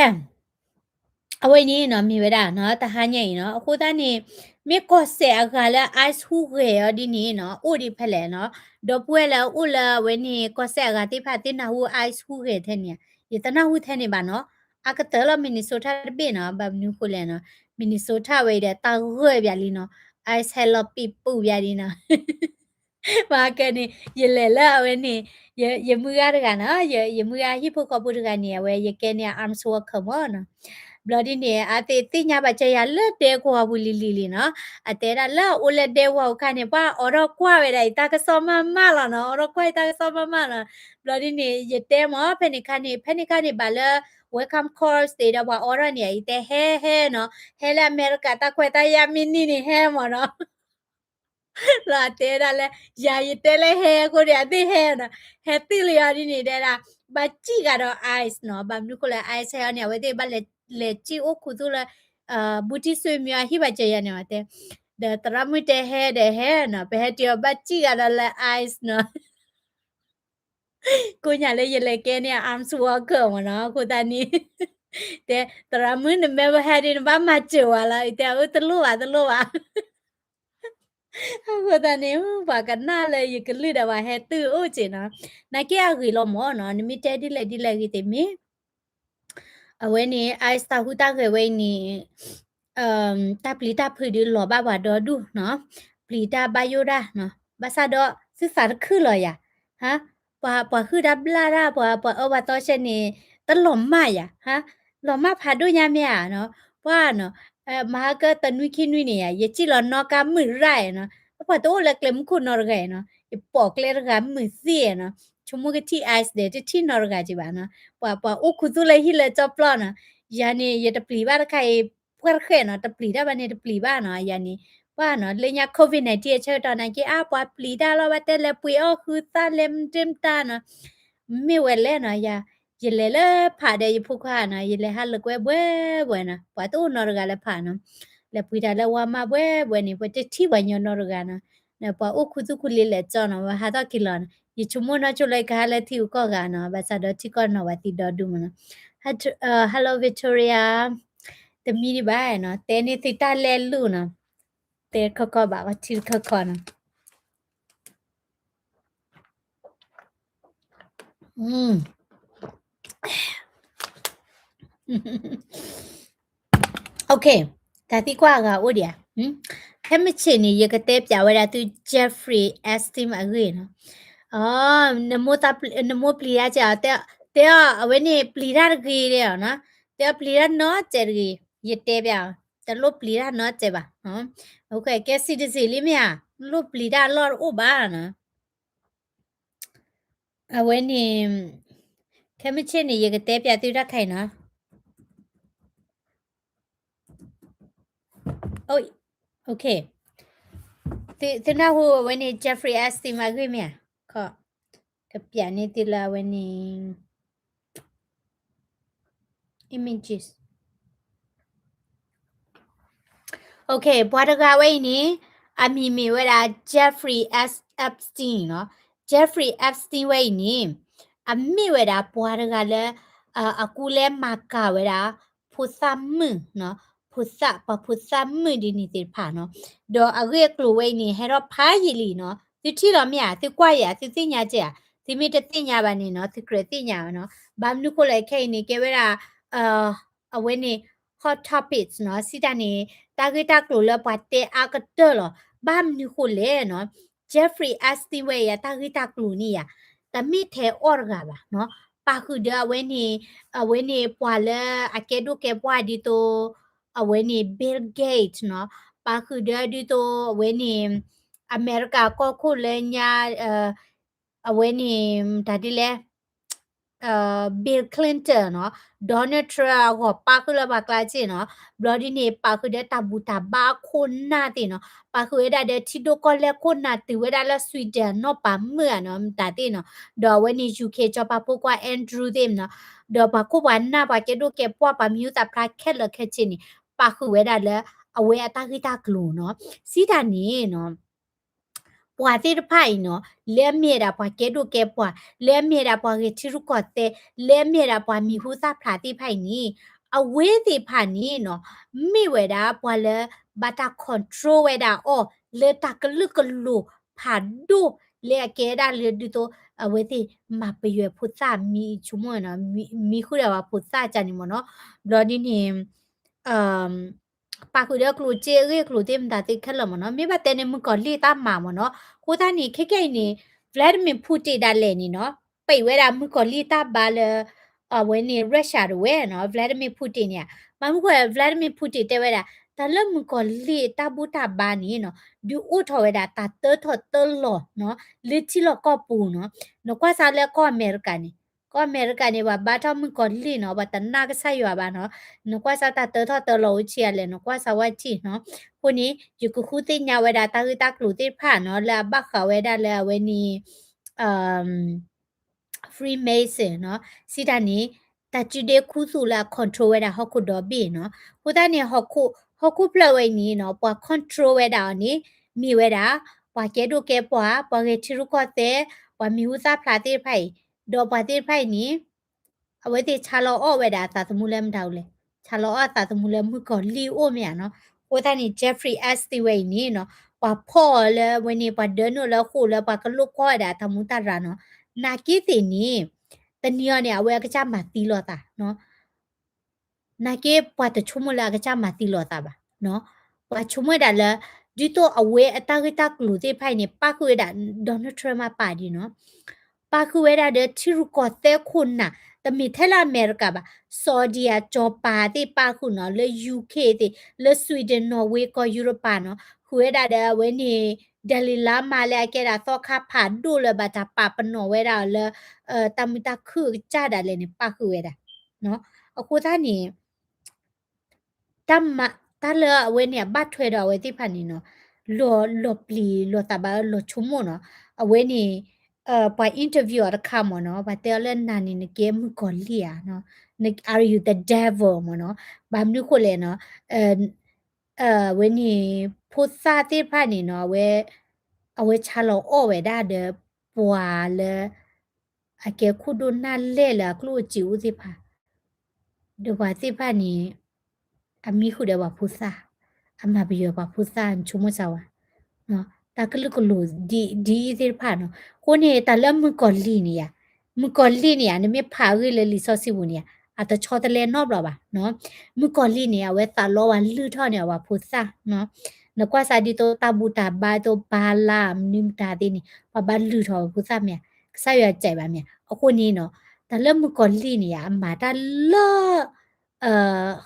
အဝဲန့ၣ်နီၤ မ့ၢ်ဝဲဒၣ်နီၤ တဟါညါအံၤနီၤ. အဃိသတးန့ၣ် မ့ၢ်ကီၢ်စဲၣ်အဂၤလၢ ICE ဟူးဂဲၤအီၤဒ်န့ၣ်နီၤ အိၣ်ဒံးဖဲလဲၣ်နီၤ. ဒီပုၢ်ဝဲၢ်လၢအိၣ်လၢအဝဲန့ၣ် ကီၢ်စဲၣ်အဂၤသ့ၣ်တဖၣ် သုနၢ်ဟူ ICE ဟူးဂဲၤထဲန့ၣ်ဧါ. ယတနၢ်ဟူထဲန့ၣ်ဘၣ်နီၤ. အကတၢၢ်လီၤ Minnesota တဘ့ၣ်နီၤ. ဘၣ်မနုၤဃိလဲၣ်နီၤ Minnesota ဝဲအံၤဒီး တၢ်ဂၢၢ်ဘၣ်လံနီၤ. ICE ဟဲလီၤပံာ်ပူၤဘၣ်ဒ်နီၤ မၤကဲန့ၣ် ယလဲၤလၢအဝဲန့ၣ် ယမုၢ်ဂၤတဂၤနီၤ ယမုၢ်ဂၤဟံၣ်ဖိဃီဖိတဂၤန့ၣ် အဝဲယကဲန့ၢ် arms worker မ့ၢ်နီၤ. ဘျီဒ်န့ၣ် အသ့ၣ်သ့ၣ်ညါဘၣ်စၢၤယၤလၢဒဲကဝီၤပူၤလံၤလံၤလံၤနီၤ. အတဲဒၣ်လၢအအိၣ်လၢဒဲကဝီၤပူၤခါန့ၣ် ပှၤအိးထီၣ်ကွၢ်ဝဲဒၣ်အံၤ တၢ်ကစီၣ်မးမးလီၤနီၤ အိးထီၣ်ကွၢ်အံၤတၢ်ကစီၣ်မးမးလီၤ. ဘျီဒ်န့ၣ် ယတဲမ့ၢ် ဖဲန့ၣ်ခါန့ၣ် ဖဲန့ၣ်ခါန့ၣ် ဘၣ်လၢ welcome course သ့ၣ်ဒီးပှၤအိးထီၣ်န့ၣ် အံၤတဲဟဲဟဲနီၤ ဟဲလၢအမဲရကၤတၢ်ခွဲးတၢ်ယာ်မ့ၢ်န့ၢ်န့ၣ်ဟဲမ့ၢ်နီၤ လီၤအတဲဒၣ်လၢ ယၤယတဲလၢဟဲအဃိန့ၣ် အသ့ၣ်ဟဲနီၤ. ဟဲတုၤလံအီၤဒ်န့ၣ်တဲဒၣ် ဘၣ်စံၣ်ကဒီး ICE နီၤ. ဘၣ်မနုၤဃိလၢ ICE ဟဲအီၤန့ၣ် အဝဲသ့ၣ်ဘၣ်လဲၤစံၣ်အိၣ်ခူသူၣ်လၢ ဘူးတံၢ်ဆွေမျိုး အဟံၣ်ဘၣ်စၢၤယၤန့ၣ်တဲ ဒီးသရၣ်မုၣ်တဲဟဲဒီးဟဲနီၤ ပဟဲတုၤအီၤဘၣ်စံၣ်ကဒီးလၢ ICE နီၤ ကိးညါလၢယလဲၤကဲန့ၢ် arms worker မ့ၢ်နီၤ. အဃိသတးန့ၣ် တဲ သရၣ်မုၣ် နမ့ၢ်ပဟဲဒ်နဘၣ်မၤစၢၤဝဲလီၤ တဲ အၢ တလိၣ်ဘၣ် တလိၣ်ဘၣ်. အဃိသတးန့ၣ် ပှၤကနၣ်လၢယကလုၢ်ဒီးပှၤဟဲတုၤအိၣ်က့နီၤ. နာ်က့အဂ့ၤလီၤမ့ၢ်နီၤ နမ့ၢ်တဲဒ်လဲၣ်ဒ်လဲၣ်ဂ့ၤသ့ၣ်မ့ၢ် အဝဲန့ၣ် ICE တၢ်ဟူးတၢ်ဂဲၤဝဲအံၤန့ၣ် တၢ်ပျံၤတၢ်ဖုးဒုးလီၤဘၣ်ပှၤဒီဒူၣ်နီၤ, ပျံၤတၢ်ဘၣ်ယိၣ်တၢ်နီၤ, ဘၣ်ဆၣ်ဒီးသုသးတခုၣ်လီၤယၤ, ဟါ, ပှၤ ပှၤဟုၣ်တၢ်ဘျၣ်တၢ် ပှၤ ပှၤအၢပှၤသီဆဲန့ၣ် တလီၤမၢ်ယၤ, ဟါ, လီၤမၢ်ဖးဒိၣ်ညါမ့ၢ်ဧါနီၤ, ပှၤနီၤ, မဟါကတနွံခံနွံန့ၣ်ယၤ ယစံၣ်လီၤနီၣ်ကါမုာ်ရၣ်နီၤ, ပှၤတအိၣ်လၢကျဲမုၢ်ခိၣ်နီတဂၤနီၤ, ယပိာ်ကျဲတဂၤမုာ်သ့ၣ်နီၤ, ဆိကမိၣ်ကထံၣ် ICE ဒီးတထံၣ်နီတဂၤက့ၤဘၣ်နီၤ, ပှၤ ပှၤအိၣ်ခူသူၣ်လၢဟံၣ်လၢကၠီပျီနီၤ, ယၤန့ၣ် ယတပျံၤဘၣ်တခါအံၤ ပှၢ်တဃဲးနီၤ, တပျံၤတၢ်ဘၣ်န့ၣ် တပျံၤဘၣ်နီၤ, ယၤန့ၣ် ပှၤနီၤ လၢညါ COVID nineteen အဆၢကတီၢ်နာ်က့ အါ ပှၤပျံၤတၢ်လီၤ ဘၣ်တဲလဲၤပှ့ၤအီၣ်ဃုသၣ်လဲၤမတမတၤနီၤ, မ့ၢ်ဝဲလဲၣ်နီၤ, ယၤ ယလဲၤလၢဖးဒီးယဖိခွါနီၤ, ယလဲၤဟးလိာ်ကွဲဘှဲဘှဲနီၤ, ပှၤတအိၣ်နီတဂၤလၢဖးနီၤ, လဲၤပှ့ၤတၢ်လၢဝါမၢ်ဘှဲဘှဲန့ၣ် ပှၤတထံၣ်ပှၤညီနီတဂၤနီၤ, ပှၤအိၣ်ခူသူၣ်ခူလ့လဲၤကၠီနီၤ, ပှၤဟးထီၣ်က့ၤလီၤနီၤ, ယဆိကမိၣ်နီၢ်ဆိလၢယကဟဲလၢထံဂုၤကီၢ်ဂၤနီၤ, ဘၣ်ဆၣ်ဒီးထံကီၢ်နီၤ ပှၤသံဒီဒူၣ်မးနီၤ, Hello Victoria, တမံၤဒံးဘၣ်နီၤ, တဲန့ၢ်သုတၢ်လဲလိာ်နီၤ, တဲခီခီဘၣ် ပှၤထံတခီခီနီၤ. Okay, တၢ်သံကွၢ်အဂၤအိၣ်ဒံးဧါ, ခဲမုၢ်ဆ့ၣ်န့ၣ် ယကတဲပျးဝဲဒၣ်သု Jeffrey Epstein အဂ့ၢ်နီၤ, နမိၢ်ပျံၤတၢ်စဲး, တဲအီၤအဝဲန့ၣ်ပျံၤတၢ်တဂ့ၤဒဲးနီၤ, တဲအီၤပျံၤတၢ်နီတစဲးတဂ့ၤ, ယတဲပျးအီၤ, တလိၣ်ပျံၤတၢ်နီတစဲးဘၣ်, ကဲ citizen လံမ့ၢ်ဧါ, လိၣ်ပျံၤတၢ်အလီၢ်တအိၣ်ဘၣ်နီၤ. အဝဲန့ၣ် ခဲမုၢ်ဆ့ၣ်န့ၣ် ယကတဲပျးသုတၢ်ခဲအံၤနီၤ. Okay, သုနၢ်ဟူအဝဲန့ၣ် Jeffrey Epstein မ့ၢ်ဂ့ၢ်မ့ၢ်ဧါ, ကပျးန့ၢ်သုလၢအဝဲန့ၣ် images. Okay, ပှၤတဂၤဝဲအံၤန့ၣ် အမံၤမ့ၢ်ဝဲဒၣ် Jeffrey Epstein နီၤ. Jeffrey Epstein ဝဲအံၤန့ၣ် အမ့ၢ်ဝဲဒၣ်ပှၤတဂၤလၢ အကူလဲမၤကၤဝဲဒၣ် ဖိသၣ်မုၣ်, ဖိသၣ်, ပှၤဖိသၣ်မုၣ်ဒ်န့ၣ်သ့ၣ်တဖၣ်နီၤ. ဒီးအဂ့ၢ်အကျိၤဝဲအံၤန့ၣ် ဟဲထီၣ်ဖးယံာ်လံနီၤ. သုထံၣ်လီၤမ့ၢ်ဧါ, သုကွၢ်ယၤ, သုသ့ၣ်ညါစ့ၢ်ဧါ. သုမ့ၢ်တသ့ၣ်ညါဘၣ်န့ၣ်နီၤ သုကြၢးသ့ၣ်ညါဘၣ်နီၤ. ဘၣ်မနုၤဃိလဲၣ်ခဲအံၤန့ၣ် ကဲဝဲဒၣ် အဝဲန့ၣ် hot topics နီၤ စံးတၢ်န့ၣ် တၢ်ဂ့ၢ်တၢ်ကျိၤလၢပှၤတဲအါကတၢၢ်လီၤ. ဘၣ်မနုၤဃိလဲၣ်နီၤ Jeffrey Epstein ဝဲအံၤအတၢ်ဂ့ၢ်တၢ်ကျိၤန့ၣ်ယါ တမ့ၢ်ထဲအီၣ်တဂၤဘၣ်နီၤ ပာ်ဃုာ်ဒီးအဝဲန့ၣ် အဝဲန့ၣ်ပှၤလၢအကဲဒိၣ်ကဲပှၢ်ဒ်သိး အဝဲန့ၣ် Bill Gates နီၤ ပာ်ဃုာ်ဒီးဒ်သိးအဝဲန့ၣ် အမဲရကၤကီၢ်ခိၣ်လၢညါ အဝဲန့ၣ် တၢ်ဒ်လဲၣ် Bill Clinton နီၤ Donald Trump အဂီၢ်ပာ်ဃုာ်လၢပှၤကျါစ့ၢ်နီၤ ဘျီဒ်န့ၣ် ပာ်ဃုာ်ဒီးတၢ်ဘူၣ်တၢ်ဘါအခိၣ်နၢ်သ့ၣ်နီၤ ပာ်ဃုာ်ဝဲဒၣ်ဒီးထံဒိၣ်ကီၢ်လဲၢ်ခိၣ်နၢ်တုၤဝဲဒၣ်လၢ Sweden နီၢ်ပၤမုၣ်ဧါနီၤ မတၤသ့ၣ်နီၤ ဒီးအဝဲန့ၣ် UK စီၤပၤဖိခွါ Andrew သ့ၣ်နီၤ ဒီးပှၤခိၣ်ပှၤနၢ်ပှၤကဲဒိၣ်ကဲပှၢ်ပှၤမံၤဟူသၣ်ဖျါခဲလၢာ်ခဲဆ့န့ၣ် ပာ်ဃုာ်ဝဲဒၣ်လၢ အဝဲအတၢ်ဂ့ၢ်တၢ်ကျိၤနီၤ စံးတၢ်န့ၣ်နီၤ ပှၤသ့ၣ်တဖၣ်အံၤနီၤ လၢအမ့ၢ်ဝဲဒၣ်ပှၤကဲဒိၣ်ကဲပှၢ် လၢအမ့ၢ်ဝဲဒၣ်ပှၤဂဲၤထံရူၢ်ကီၢ်သဲး လၢအမ့ၢ်ဝဲဒၣ်ပှၤမံၤဟူသၣ်ဖျါသ့ၣ်တဖၣ်အံၤန့ၣ် အဝဲသ့ၣ်တဖၣ်န့ၣ်နီၤ မ့ၢ်ဝဲဒၣ်ပှၤလၢဘၣ်တၢ် control ဝဲဒၣ်အီၤ လၢတၢ်ကလုာ်ကလိၤဖးဒိၣ် လၢအကဲဒၣ်လၢဒ်သိး အဝဲသ့ၣ်မၤပယွဲဖိသၣ်မံၤဆိကမိၣ်နီၤ မံၤဃုာ်ဒီးပှၤဖိသၣ်ကန့ၣ်မ့ၢ်နီၤ ဘျီဒ်န့ၣ် ပာ်ဃုာ်ဒီးကျိၣ်စ့အဂ့ၢ်အကျိၤသ့ၣ်မတၤသ့ၣ်ခဲလၢာ်မ့ၢ်နီၤ မ့ၢ်ဘၣ်တဲန့ၣ် မုၣ်ကီၤလံၢ်တၢ်မၤမ့ၢ်နီၤ အဃိသတးန့ၣ် ခဲကနံၣ်အံၤန့ၣ် Vladimir Putin ဒၣ်လဲာ်န့ၣ်နီၤ ပံးဝဲဒၣ်မုၣ်ကီၤလံၢ်တၢ်ဘါလၢ အဝဲန့ၣ် Russia တဝဲနီၤ Vladimir Putin န့ၣ်ဧါ မ့ၢ်မနုၤဃိ Vladimir Putin တဲဝဲဒၣ် တၢ်လၢမုၣ်ကီၤလံၢ်တၢ်ဘူၣ်တၢ်ဘါန့ၣ်နီၤ ဒုးအိၣ်ထီၣ်ဝဲဒၣ်တၢ်တၢထီၣ်တၢလီၤနီၤ လၢထံလီၢ်ကီၢ်ပူၤနီၤ နကွၢ်စ့ၢ်လၢကီၢ်အမဲရကၤန့ၣ် ကီၢ်အမဲရကၤန့ၣ် ပှၤဘါထီၣ်မုၣ်ကီၤလံၢ်နီၤ ပှၤတနာ်ကစၢ်ယွၤဘၣ်နီၤ နကွၢ်စ့ၢ်တၢ်တၢထီၣ်တၢလီၤအိၣ်ဆံးအါလဲၣ် နကွၢ်စ့ၢ်ဝဲထံၣ်နီၤ အဃိန့ၣ် ယကဃုသ့ၣ်ညါဝဲဒၣ်တၢ်ဂ့ၢ်တၢ်ကျိၤသ့ၣ်တဖၣ်နီၤ လၢအဘၣ်ဃးဝဲဒၣ်လၢအဝဲန့ၣ် Freemason နီၤ စံးတၢ်န့ၣ် တၢ်စုဒ့ခူသူၣ်လၢအ control ဝဲဒၣ်ဟီၣ်ခိၣ်ဒီဘ့ၣ်နီၤ အဃိသတးန့ၣ် ဟီၣ်ခိၣ်ဖျၢၣ်ဝဲအံၤန့ၣ်နီၤ ပှၤ control ဝဲဒၣ်အီၤန့ၣ် မ့ၢ်ဝဲဒၣ် ပှၤကဲဒိၣ်ကဲပှၢ် ပှၤဂဲၤထံရူၢ်ကီၢ်သဲး ပှၤမံၤဟူသၣ်ဖျါသ့ၣ်တဖၣ်အံၤ ဒီးပှၤသ့ၣ်တဖၣ်အံၤန့ၣ် အဝဲသ့ၣ်ဆါလီၤအီၣ်ဝဲဒၣ်အသးသမူလၢမတၤအိၣ်လဲၣ် ဆါလီၤအီၣ်အသးသမူလၢမုၣ်ကီၤလံၢ်အိၣ်မ့ၢ်ဧါနီၤ အဃိသတးန့ၣ် Jeffrey Epstein ဝဲအံၤန့ၣ်နီၤ ပှၤဖီၣ်အီၤလၢအဝဲန့ၣ် ပှၤဒၢနုာ်လၢအဃိာ်လၢပှၤကလိၣ်ကွီၢ်ဝဲဒၣ်အသးသမူတၢ်ရၤနီၤ နာ်က့သ့ၣ်န့ၣ် တနံၤအံၤန့ၣ် အဝဲအကစၢ်မၤသံလိာ်သးနီၤ နာ်က့ပှၤတဆိကမိၣ်လၢအကစၢ်မၤသံလိာ်သးဘၣ်နီၤ ပှၤဆိကမိၣ်ဝဲဒၣ်လၢ ဒ်သိးအဝဲအတၢ်ဂ့ၢ်တၢ်ကျိၤသ့ၣ်တဖၣ်အံၤန့ၣ် ပာ်ဃုာ်ဝဲဒၣ် Donald Trump မ့ၢ်ပာ်ဒ်နီၤ ပာ်ဃုာ်ဝဲဒၣ်ဒီးထံရူၢ်ကီၢ်သဲးခိၣ်နၢ် တမ့ၢ်ထဲလၢအမဲရကၤဘၣ် Saudi အစီၤပၤသ့ၣ်ပာ်ဃုာ်နီၤ လၢ UK သ့ၣ် လၢ Sweden Norway ကီၢ်ယူရပၤနီၤ ဃုာ်ဝဲဒၣ်ဒီးအဝဲန့ၣ် Dalai Lama လၢအကဲဒၣ်သီခါဖးဒိၣ်လၢဘၣ်တၢ်ပာ်ပနီၣ်ဝဲဒၣ်အီၤလၢ တၢ်မုာ်တၢ်ခုၣ်အကစၢ်ဒၣ်လဲာ်န့ၣ် ပာ်ဃုာ်ဝဲဒၣ် အဃိသတးန့ၣ် တၢ်မၤ တၢ်လၢအဝဲန့ၣ်အဘၣ်ထွဲဒီးအဝဲသ့ၣ်တဖၣ်န့ၣ်နီၤ လီၤ လီၤပျံၤလီၤသးဘၣ်လီၤဆိကမိၣ်နီၤ အဝဲန့ၣ် ပှၤ interview အီၤတခါမ့ၢ်နီၤ ပှၤတဲအီၤလၢနၤန့ၣ် နကဲမုၣ်ကီၤလံၢ်ဧါနီၤ are you the devil မ့ၢ်နီၤ ဘၣ်မနုၤဃိလဲၣ်နီၤ အဝဲန့ၣ် ဖိသၣ်သ့ၣ်တဖၣ်န့ၣ်နီၤ အဝဲ အဝဲဆါလီၤအီၣ်ဝဲဒၣ်ဒီး ပှၤလၢ အကဲခိၣ်ဒိၣ်နၢ်လဲၢ်လၢအကျိၣ်အစ့အိၣ်သ့ၣ်တဖၣ် ဒီးပှၤသ့ၣ်တဖၣ်န့ၣ် အမံဃုာ်ဒီးပှၤဖိသၣ်, အမၤပယီၤပှၤဖိသၣ် နဆိကမိၣ်စၢ်ဝဲ, တၢ်ကလုာ်ကလိၤဒ်အံၤသ့ၣ်တဖၣ်နီၤ. အဃိန့ၣ် တၢ်လၢမုၣ်ကီၤလံၢ်န့ၣ်ယါ, မုၣ်ကီၤလံၢ်န့ၣ်ယါ နမ့ၢ်ဖးအဂ့ၢ်လၢလံာ်စီဆှံပူၤန့ၣ်ယါ, အတဆီတလဲနီတဘျီဘၣ်နီၤ. မုၣ်ကီၤလံၢ်န့ၣ် အဝဲသးလီဝဲလုၢ်ထီၣ်န့ၢ်အဝဲဖိသၣ်နီၤ. နကွၢ်စၢ်ဒ်သိးတၢ်ဘူၣ်တၢ်ဘါဒ်သိးဘါလၢမနုၤမတၤသ့ၣ်န့ၣ် ပှၤဘၣ်လုၢ်ထီၣ်ဝဲဖိသၣ်မ့ၢ်ဧါ, ကစၢ်ယွၤစဲးဘၣ်မ့ၢ်ဧါ. အဃိန့ၣ်နီၤ တၢ်လၢမုၣ်ကီၤလံၢ်န့ၣ်ယါ အမၤတၢ်လၢ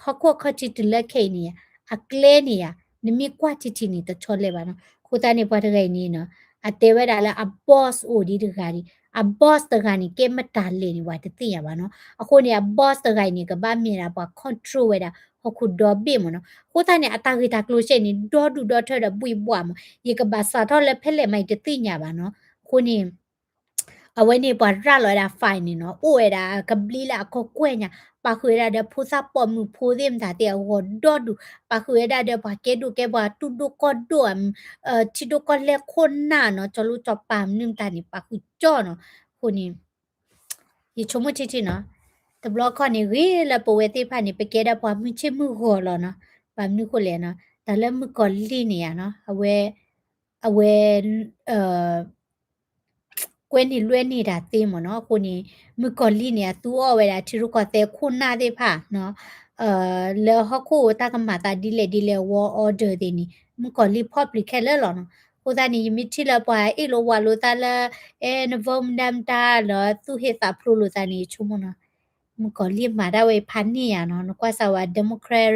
ဟီၣ်ခိၣ်အခီၣ်ထံးတုၤလၢခဲအံၤန့ၣ်ယါ, အကျဲန့ၣ်ယါ နမ့ၢ်ကွၢ်ထံထံန့ၣ် တဆီလဲၣ်ဘၣ်နီၤ. အဃိသတးန့ၣ် ပှၤတဂၤအံၤန့ၣ်နီၤ အတဲဝဲဒၣ်လၢအ boss အိၣ်ဒံးတဂၤဒံး, အ boss တဂၤန့ၣ် ကဲမတၤလဲၣ်န့ၣ် ပှၤတသ့ၣ်ညါဘၣ်နီၤ. အဃိန့ၣ် အ boss တဂၤအံၤန့ၣ် ကဘၣ်မ့ၢ်ဒၣ်ပှၤ control ဝဲဒၣ် ဟီၣ်ခိၣ်ဒီဘ့ၣ်မ့ၢ်နီၤ. အဃိသတးန့ၣ် အတၢ်ဂ့ၢ်တၢ်ကျိၤစဲးန့ၣ် ဒီဒူၣ်ဒီထၢဒီးဘှံးဘှးမ့ၢ်, ယကဘၣ်စးထီၣ်လၢဖဲလဲၣ်မး ယတသ့ၣ်ညါဘၣ်နီၤ. အဃိန့ၣ် အဝဲန့ၣ်ပှၤရၤလီၤဝဲဒၣ် file န့ၣ်နီၤ အိၣ်ဝဲဒၣ်ကဘျံးလၢအကကွဲၢ်ညါ, ပာ်ဃုာ်ဝဲဒၣ်ဒီးဖိသၣ်ပိာ်မုၣ်ဖိသ့ၣ်မတၤသ့ၣ်အဂီၢ်ဒီဒူၣ်, ပာ်ဃုာ်ဝဲဒၣ်ဒီးပှၤကဲဒိၣ်ကဲပှၤ တူၢ်ဒိၣ်ကီၢ်ဒိၣ်, ထံဒိၣ်ကီၢ်လဲၢ်ခိၣ်နၢ်နီၤ, ကၠီၤလူၢ်ကၠီၤပၤမနုၤမတၤန့ၣ် ပာ်ဃုာ်ကၠီနီၤ. အဃိန့ၣ် ယဆိကမိၣ်ထံထံနီၤ, တဘျီခီန့ၣ် ဂ့ၤလၢပဝဲသ့ၣ်တဖၣ်န့ၣ် ပကဲဒၣ်ပှၤမုၢ်ဆ့ၣ်မုၢ်ဂီၤလီၤနီၤ. ဘၣ်မနုၤဃိလဲၣ်နီၤ, တၢ်လၢမုၣ်ကီၤလံၢ်န့ၣ်ယါနီၤ, အဝဲ အဝဲ ကွဲန့ၢ်လွဲန့ၢ်တၢ်သ့မ့ၢ်နီၤ. အဃိန့ၣ် မုၣ်ကီၤလံၢ်န့ၣ် အသူအီၣ်ဝဲဒၣ်ထံရူၢ်ကီၢ်သဲးခိၣ်နၢ်သ့ၣ်တဖၣ်နီၤ, လၢဟီၣ်ခိၣ်တၢ်ကမၤသးဒ်လဲၣ်ဒ်လဲၣ် war order သ့ၣ်န့ၣ် မုၣ်ကီၤလံၢ်ဖီၣ်ပျံၤခဲလၢာ်လီၤနီၤ. အဃိသတးန့ၣ် ယမ့ၢ်ထံၣ်လၢပှၤအ့ၣ်လိာ်ဝးလိာ်သးလၢ အဲ န vote မတၤမတၤ လၢသူၣ်ဟ့သးဖျိးလိာ်သးန့ၣ် ယဆိကမိၣ်နီၤ မုၣ်ကီၤလံၢ်မၤဒၣ်ဝဲဖးန့ၢ်ယၤနီၤ. နကွၢ်စၢ်ဝဲ Democrat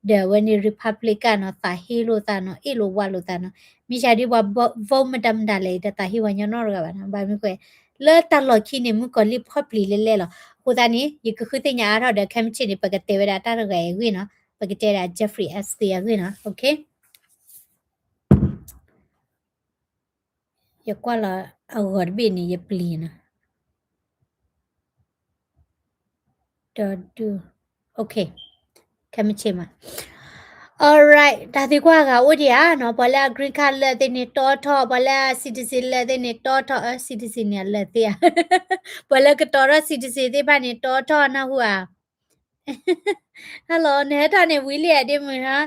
ဒီးအဝဲန့ၣ် Republican နီၤ သးဟ့လိာ်သးနီၤ အ့ၣ်လိာ်ဝးလိာ်သးနီၤ. မ့ၢ်ယၤဒ်ပှၤ vote မတၤမတၤလဲၣ် တသးဟ့ဝဲညီနီတဂၤဘၣ်နီၤ. ဘၣ်မနုၤဃိ လၢတၢ်လီၢ်ခံန့ၣ် မုၣ်ကီၤလံၢ်ဖီၣ်ပျံၤလဲၣ်လဲၣ်လီၤ. အဃိသတးန့ၣ် ယကဃုသ့ၣ်ညါအါထီၣ်ဒီး ခဲမုၢ်ဆ့ၣ်န့ၣ် ပကတဲဝဲဒၣ်တၢ်တဂၤအံၤအဂ့ၢ်နီၤ, ပကတဲဒၣ် Jeffrey Epstein အဂ့ၢ်နီၤ. ယကွၢ်လီၤအဂီၤတဘ့ၣ်န့ၣ် ယပျံၤနီၤ. ဒီးဒုး okay ခဲမုၢ်ဆ့ၣ်မး alright တၢ်သံကွၢ်ဂၤအိၣ်ဒံးဧါနီၤ. ပှၤလၢအ green card လၢာ်သ့ၣ်န့ၣ်တီထီၣ်, ပှၤလၢအ citizen လၢာ်သ့ၣ်န့ၣ်တီထီၣ်, အ citizen န့ၣ်အလၢာ်သ့ဧါ, ပှၤလၢကတီၤထီၣ် citizen သ့ၣ်တဖၣ်န့ၣ်တီထီၣ်နၢ်ဟူဧါ. Hello နဟဲထီၣ်န့ၣ်ဝံၤလံဧါဒ့မုၣ်ဟါ,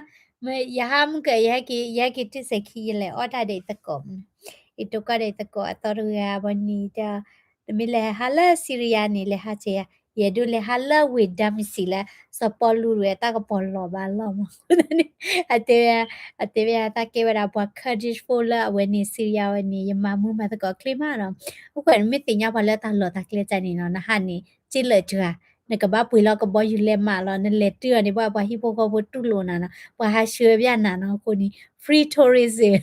ယဟါမုၢ်က ယဟဲက့ၤ ယဟဲက့ၤတုၤစဲးခံ ယလဲၤအီၣ်တၢ်ဒီးယသကိး, ယတိကီၢ်ဒီးယသကိးအသီတဂၤ ဘီနံၤတၢ်, နမ့ၢ်လဲၤဟးလၢ Syria န့ၣ် လဲၤဟးစဲးယၤ, ယအဲၣ်ဒိးလဲၤဟးလၢဝ့ၢ် Damascus လၢ စီၤပီလူးတဝဲတၢ်ကပီၤလီၤဘၣ်လီၤမး, အတဲဝဲ, အတဲဝဲတၢ်ကဲဝဲဒၣ်ပှၤ Kurdish ဖိလၢအဝဲန့ၣ် Syria ဝဲန့ၣ် ယမၤမူမၤသကိးချ့မးနီၤ. အိၣ်ဃဲန့ၣ် မ့ၢ်သ့ၣ်ညါပှၤလၢတၢ်လီၢ်တၢ်ကျဲတၢ်န့ၣ်နီၤ နဟးန့ၣ် စ့လၢာ်စှၤ, နကဘၣ်ပှ့ၤလီၤကဘီယူၤလဲးမးလီၤ, နလဲၤတုၤအီၤန့ၣ် ဘၣ်ပှၤဟံၣ်ဖိဃီဖိတူၢ်လိာ်နၤနီၤ, ပှၤဟးဆှၢဘၣ်နၤနီၤ. အဃိန့ၣ် free tourism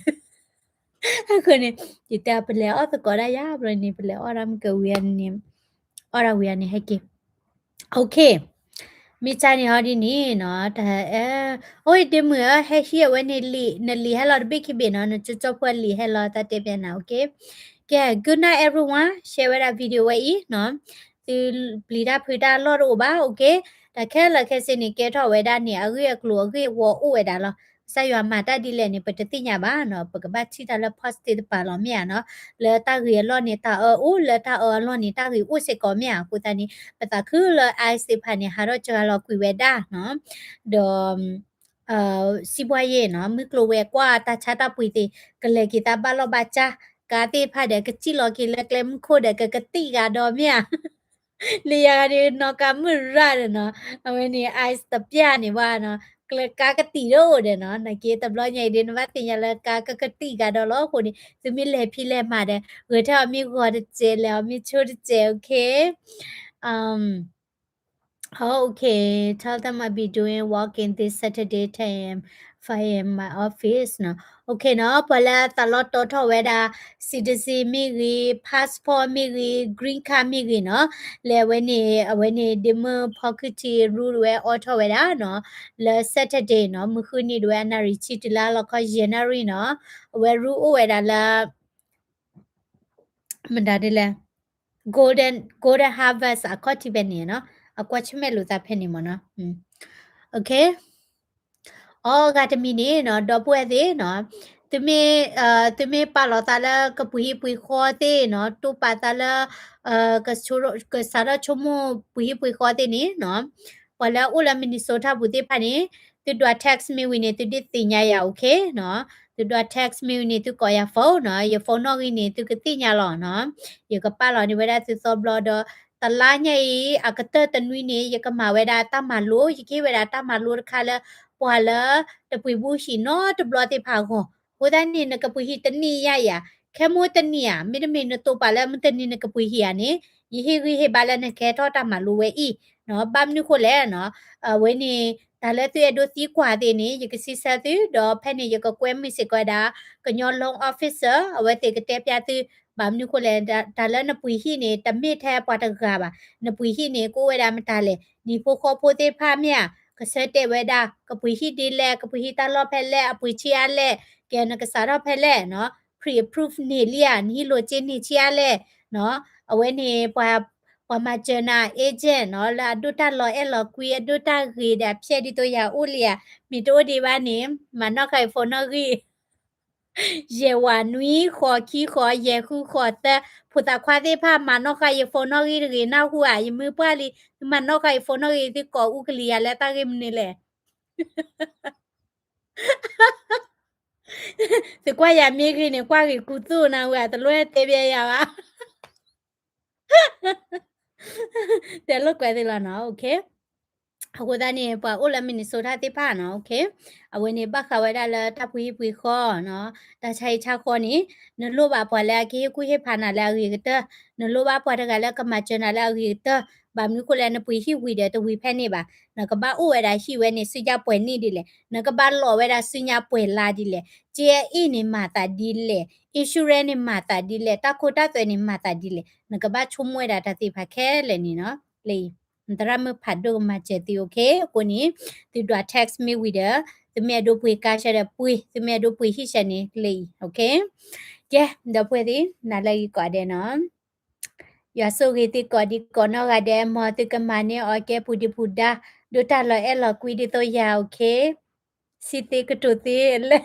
အဃိန့ၣ် ယတဲပလဲၤအီၣ်သကိးဒၣ်ယၤ ဘျီန့ၣ် ပလဲၤအီၣ်ဒၣ်မ့ၢ်ကဝံၤန့ၣ်, အီၣ်ဒၣ်ဝံၤန့ၣ် ဟဲက့ၤ okay မ့ၢ်ကန့ၣ်ဟီဒ်န့ၣ်နီၤ, တၢ် အိၣ်ဒ့မုၣ်ဧၢ ဟဲဟံးအဝဲန့ၣ်လံာ် နလံာ်ဟဲလီၤတဘ့ၣ်ခံဘ့ၣ်နီၤ, နကၠီကၠီဖိအလံာ်ဟဲလီၤ တၢ်တဲပျးနၤ okay. ကဲ good night everyone, share ဝဲဒၣ် video ဝဲအံၤနီၤ, သုပျံၤတၢ်ဖုးတၢ်လီၢ်တအိၣ်ဘၣ် okay. တၢ်ခဲလၢာ်ခဲဆ့န့ၣ် ကဲထီၣ်ဝဲဒၣ်န့ၣ် အဂ့ၢ်အကျိၤအဂ့ၢ်ဝီအိၣ်ဝဲဒၣ်လီၤ. ကစၢ်ယွၤမၤတၢ်ဒ်လဲၣ်န့ၣ် ပတသ့ၣ်ညါဘၣ်နီၤ, ပကဘၣ်ထံၣ်တၢ်လၢ positive တပၤလီၤမ့ၢ်ဧါနီၤ. လၢတၢ်ဂ့ၤအလီၢ်န့ၣ် တၢ်အၢအိၣ်, လၢတၢ်အၢအလီၢ်န့ၣ် တၢ်ဂ့ၤအိၣ်စ့ၢ်ကီးမ့ၢ်ဧါ. အဃိသတးန့ၣ် ပသးခုလၢ ICE သ့ၣ်တဖၣ်န့ၣ် ဟးထီၣ်စှၤလီၤကွံာ်ဝဲဒၣ်နီၤ, ဒီး စံးဘှါယ့ၣ်နီၤ, မုၢ်ကျိၤဝဲၤကွာ်တၢ်ဆါတၢ်ပှ့ၤသ့ၣ် ကလဲၤက့ၤသးဘၣ်လီၢ်ဘၣ်စၢ်, ကါသ့ၣ်တဖၣ်ဒီး ကစံၣ်လီၤက့ၤလၢကျဲမုၢ်ခိၣ်ဒီး ကကသံၣ်ဂၤဒီးမ့ၢ်ဧါ. လၢယၤဂၤဒီး နီၢ်ကါမုၢ်ရၣ်ဒီးနီၤ, အဝဲန့ၣ် ICE တပျၢ်န့ၣ်ဘၣ်နီၤ, ကျဲကါကသံၣ်ဒိၣ်ဒီးနီၤ, နာ်က့တဘျီညါအံၤဒီး နဘၣ်သ့ၣ်ညါလၢကါကကသံၣ်ဂၤဒီးလီၤ. အဃိန့ၣ် သုမ့ၢ်လဲၤဖံးလဲၤမၤဒီး ဂဲၤထၢၣ်အီၤမ့ၢ်ဂီၤတစဲး လဲၤအီၤမ့ၢ်ဆိတစဲး okay. အ okay, tell them I'll be doing walk-in this Saturday, ten a.m., five a.m. my office နီၤ. Okay နီၤ, ပှၤလၢသးလီတီထီၣ်ဝဲဒၣ် citizen မ့ၢ်ဂ့ၤ, passport မ့ၢ်ဂ့ၤ, green card မ့ၢ်ဂ့ၤနီၤ, လဲၤဝဲန့ၣ် အဝဲန့ၣ် ဒ့မုၣ်ဖီခုထံ ရူဝဲအိးထီၣ်ဝဲဒၣ်နီၤ, လၢ Saturday နီၤ, မုၢ်ဃုနံၤဒၣ်ဝဲ အနၣ်ရံၣ်ဆံတုၤလၢလီခီယဲၢ်နၣ်ရံၣ်နီၤ, အဝဲရူအိၣ်ဝဲဒၣ်လၢ မတၤဒ်လဲၣ်, Golden, Golden Harvest အခီၣ်ထံးဖဲန့ၣ်နီၤ, အကွၢ်ဆၢၣ်မဲာ်လိာ်သးဖဲန့ၣ်မ့ၢ်နီၤ. Okay. အဂၤတမံၤန့ၣ်နီၤ, ဒီပုၢ်ဝဲၢ်သ့ၣ်နီၤ, သုမ့ၢ်, သုမ့ၢ်ပာ်လီၤသးလၢကပှ့ၤဟံၣ်ပှ့ၤဃီသ့ၣ်နီၤ, တိာ်ပာ်သးလၢ ကစးထီၣ်ဆိကမိၣ်ပှ့ၤဟံၣ်ပှ့ၤဃီသ့ၣ်န့ၣ်နီၤ, ပှၤလၢအအိၣ်လၢ Minnesota ပူၤသ့ၣ်တဖၣ်န့ၣ်, သုဒွး text မ့ၢ်ဝံၤန့ၣ် သုဒုးသ့ၣ်ညါယၤ okay နီၤ, သုဒွး text မ့ၢ်ဝံၤန့ၣ် သုကိးယၤ phone နီၤ, ယ phone နီၣ်ဂံၢ်န့ၣ် သုကသ့ၣ်ညါလီၤနီၤ, ယကပာ်လီၤန့ၢ်ဝဲဒၣ်သုသီဘျီဒီး တလါညါအံၤ အကတၢၢ်တနွံန့ၣ် ယကမၤဝဲဒၣ်တၢ်မၤလိ, ယကဟ့ၣ်ဝဲဒၣ်တၢ်မၤလိတခါလၢ ပှၤလၢတပှ့ၤဘူၣ်ဟံၣ်နီတဘျီသ့ၣ်တဖၣ်အဂီၢ်, အဃိသတးန့ၣ် နကပှ့ၤဟံၣ်တနံၣ်ယါယၤ, ခဲမိၢ်တနံၣ်ဧါ, မ့တမ့ၢ်နတိာ်ပာ်လၢမုၢ်တနံၤနကပှ့ၤဟံၣ်ဧါန့ၣ်, ယဟ့ၣ်ဂံၢ်ဟ့ၣ်ဘါလၢနကဟဲထီၣ်တၢ်မၤလိဝဲအံၤနီၤ, ဘၣ်မနုၤဃိလဲၣ်နီၤ, အဝဲန့ၣ် တၢ်လၢသုအဲၣ်ဒိးသံကွၢ်သ့ၣ်န့ၣ် ယကစံးဆၢသု, ဒီးဖဲန့ၣ်ယကကွဲမုာ်စ့ၢ်ကီးဝဲဒၣ် ကညီ loan officer အဝဲသ့ၣ်ကတဲပျးသု, ဘၣ်မနုၤဃိလဲၣ်, တၢ်လၢနပှ့ၤဟံၣ်န့ၣ် တမ့ၢ်ထဲပှၤတဂၤဘၣ်, နပှ့ၤဟံၣ်န့ၣ် ကအိၣ်ဝဲဒၣ်မတၤလဲၣ်, နဟံၣ်ဖိဃီဖိသ့ၣ်တဖၣ်မ့ၢ်ဧါ, ကဆၢတဲာ်ဝဲဒၣ် ကပှ့ၤဟံၣ်ဒ်လဲၣ်, ကပှ့ၤဟံၣ်တၢ်လီၢ်ဖဲလဲၣ်, အပှ့ၤဆံးအါလဲၣ်, ကဲနကစးထီၣ်ဖဲလဲၣ်နီၤ, pre-approve န့ၢ်လံဧါ, နဟံၣ်လိာ်စ့န့ၢ်ဆံးအါလဲၣ်နီၤ, အဝဲန့ၣ် ပှၤမၤစၢၤနၤ agent နီၤ, လၢအဒိၣ်တၢ်လီၤအဲၣ်လီၤကွံ အဒိၣ်တၢ်ဂ့ၤဒီးအဖျဲၣ်ဒ်သိးယၤအိၣ်လံဧါ, မ့ၢ်တအိၣ်ဒံးဘၣ်န့ၣ် မၤနီၣ်ဃာ်ယ phone နီၣ်ဂံၢ်, ယဲၢ်ဝးနွံ ဃိးခံဃိး ယဲၢ်ဃုဃိးသၢ, ဖိသၣ်ခွါသ့ၣ်တဖၣ် မၤနီၣ်ဃာ်ယ phone နီၣ်ဂံၢ်တဂ့ၤ နၢ်ဟူဧါ, ယမ့ၢ်ပှၢ်လံ သုမၤနီၣ်ဃာ်ယ phone နီၣ်ဂံၢ် သုကိးအူကလံၤယၤလၢတၢ်ဂ့ၢ်မနုၤလဲၣ်. သုကွၢ်ယၤမ့ၢ်ဂ့ၤန့ၣ် ကွၢ်ဂ့ၤကူသိၣ်နၢ်ဟူဧါ, တလိၣ်တဲဘၣ်ယၤဘၣ်. တဲလိာ်ကွဲသ့လီၤနီၤ, okay. အဃိသတးန့ၣ် ပှၤအိၣ်လၢ Minnesota သ့ၣ်တဖၣ်နီၤ, okay. အဝဲန့ၣ်ဘၣ်ဃးဝဲဒၣ်လၢတၢ်ဖှံဟံၣ်ဖှံဃီနီၤ, တၢ်ဆါဟံၣ်ဆါဃီန့ၣ် နလိၣ်ဘၣ်ပှၤလၢအကဟ့ၣ်ကူၣ်ဟ့ၣ်ဖးနၤလၢအဂ့ၤကတၢၢ်, နလိၣ်ဘၣ်ပှၤတဂၤလၢကမၤစၢၤနၤလၢအဂ့ၤကတၢၢ်, ဘၣ်မနုၤဃိလဲၣ် နပှ့ၤဟံၣ်ဝံၤဒီးတဝံၤဖဲန့ၣ်ဘၣ်, နကဘၣ်အိၣ်ဝဲဒၣ်ဟံၣ်ဝဲန့ၣ် ဆူညါပှဲၤနံၣ်ဒ်လဲၣ်, နကဘၣ်လီၤဝဲဒၣ်ဆူညါပှဲၤလါဒ်လဲၣ်, ကဲအ့ၣ်န့ၣ်မၤသးဒ်လဲၣ်, insurance န့ၣ်မၤသးဒ်လဲၣ်, တၢ်ခိတၢ်သွဲန့ၣ်မၤသးဒ်လဲၣ်, နကဘၣ်ဆိကမိၣ်ဝဲဒၣ်တၢ်သ့ၣ်တဖၣ်ခဲလၢာ်န့ၣ်နီၤ, လၢအံၤ နသရၣ်မုၣ်ဖးဒိၣ်ကမၤစၢၤသု, okay. အဃိန့ၣ် သုဒွး text မ့ၢ်ဝံၤဒီး သုမ့ၢ်အဲၣ်ဒိးပှ့ၤကါရှဲဒီးပှ့ၤ, သုမ့ၢ်အဲၣ်ဒိးပှ့ၤဟံၣ်ရှဲန့ၣ်လၢအံၤ, okay. ကဲ ဒီပုၢ်ဝဲၢ်သ့ၣ် နၤလၢအဂ့ၤကိးဂၤဒဲးနီၤ, ယွၤဆိၣ်ဂ့ၤသုကိးဒံကိးနီၢ်ဂၤဒဲး, မ်သုကမၤန့ၢ်အီၤကဲပူၤဒံးပူၤဒါ, ဒိၣ်တၢ်လီၤအဲၣ်လီၤကွံဒ်သိးယၤ, okay. စံးသ့ကတိၤသ့လၢ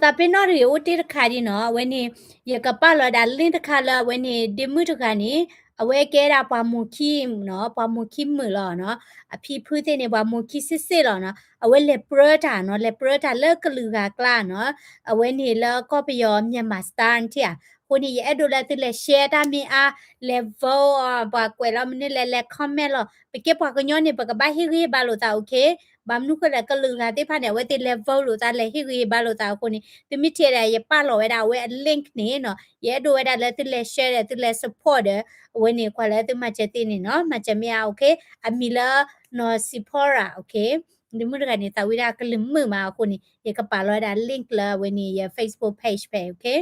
သးပ့ၤနီၣ်တဂ့ၤ အိၣ်တ့ၢ်တခါဒံးနီၤ, အဝဲန့ၣ် ယကပာ်လီၤဒၣ် link တခါလၢအဝဲန့ၣ် ဒ့မုၣ်တဂၤန့ၣ် အဝဲကဲဒၣ်ပှၤမိၢ်ခံနီၤ, ပှၤမိၢ်ခံမုာ်လီၤနီၤ, အဖံဖုသ့ၣ်န့ၣ် ပှၤမိၢ်ခံစ့ၢ်စ့ၢ်လီၤနီၤ, အဝဲလဲၤပြၢတၢ်နီၤ, လဲၤပြၢတၢ်လၢကလုာ်ဂၤအကျါနီၤ, အဝဲန့ၣ်လၢကီၢ်ပယီၤ Myanmar Star ထံၣ်ဧါ, အဃိန့ၣ် ယအဲၣ်ဒိးလၢသုလဲၤ share တၢ်မ့ၢ်အါ, လဲၤ vote အီၤ, ပှၤကွဲးလီၤမနုၤလဲၣ် လဲၤ comment လီၤ, ပကဲပှၤကညီန့ၣ် ပကဘၣ်ဟ့ၣ်ဂံၢ်ဟ့ၣ်ဘါလိာ်သး, okay. ဘၣ်မနုၤဃိလဲၣ် ကလုာ်ဂၤသ့ၣ်တဖၣ်န့ၣ် အဝဲသ့ၣ်လဲၤ vote လိာ်သး လဲၤဟ့ၣ်ဂံၢ်ဟ့ၣ်ဘါလိာ်သးအဃိန့ၣ် သုမ့ၢ်ထံၣ်ဒၣ် ယပာ်လီၤဝဲဒၣ်အဝဲအ link န့ၣ်နီၤ, ယအဲၣ်ဒိးဝဲဒၣ်လၢသုလဲၤ share ဒီး သုလဲၤ support ဒီး အဝဲန့ၣ် ကွၢ်လၢသုမၤစၢၤသ့န့ၣ်နီၤ, မၤစၢၤမ့ၢ်အါ, okay. အမံၤလၢ နီၢ်စံဖီရၤ, okay. ဒ့မုၣ်တဂၤန့ၣ် သးဝံၣ်ဒၣ်ကလုာ်မုာ်မးအဃိန့ၣ် ယကပာ်လီၤဝဲဒၣ် link လၢအဝဲန့ၣ် ယ Facebook page ဖဲ, okay.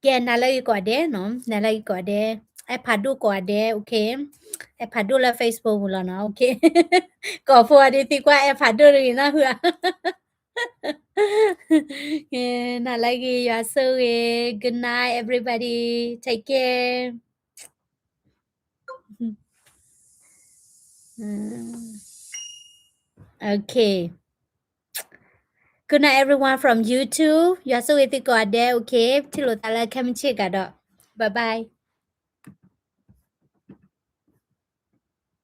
ကဲ နၤလၢအဂ့ၤကိးဂၤဒဲးနီၤ, နၤလၢအဂ့ၤကိးဂၤဒဲး, အဲၣ်ဖးဒိၣ်ကိးဂၤဒဲး, okay. အဲၣ်ဖးဒိၣ်လၢ Facebook ပူၤလီၤနီၤ, okay. ကိးဖိအဒုးသံကွၢ် အဲၣ်ဖးဒိၣ်တဂ့ၤနီၤ, ဟုဧါ. နၤလၢအဂ့ၤ ယွၤဆိၣ်ဂ့ၤ, good night everybody, take care. Okay. Good night everyone from YouTube, ယွၤဆိၣ်ဂ့ၤသုကိးဂၤဒဲး, okay. ထံၣ်လိာ်သးလၢခဲမုၢ်ဆ့ၣ်ကဒီး, bye bye.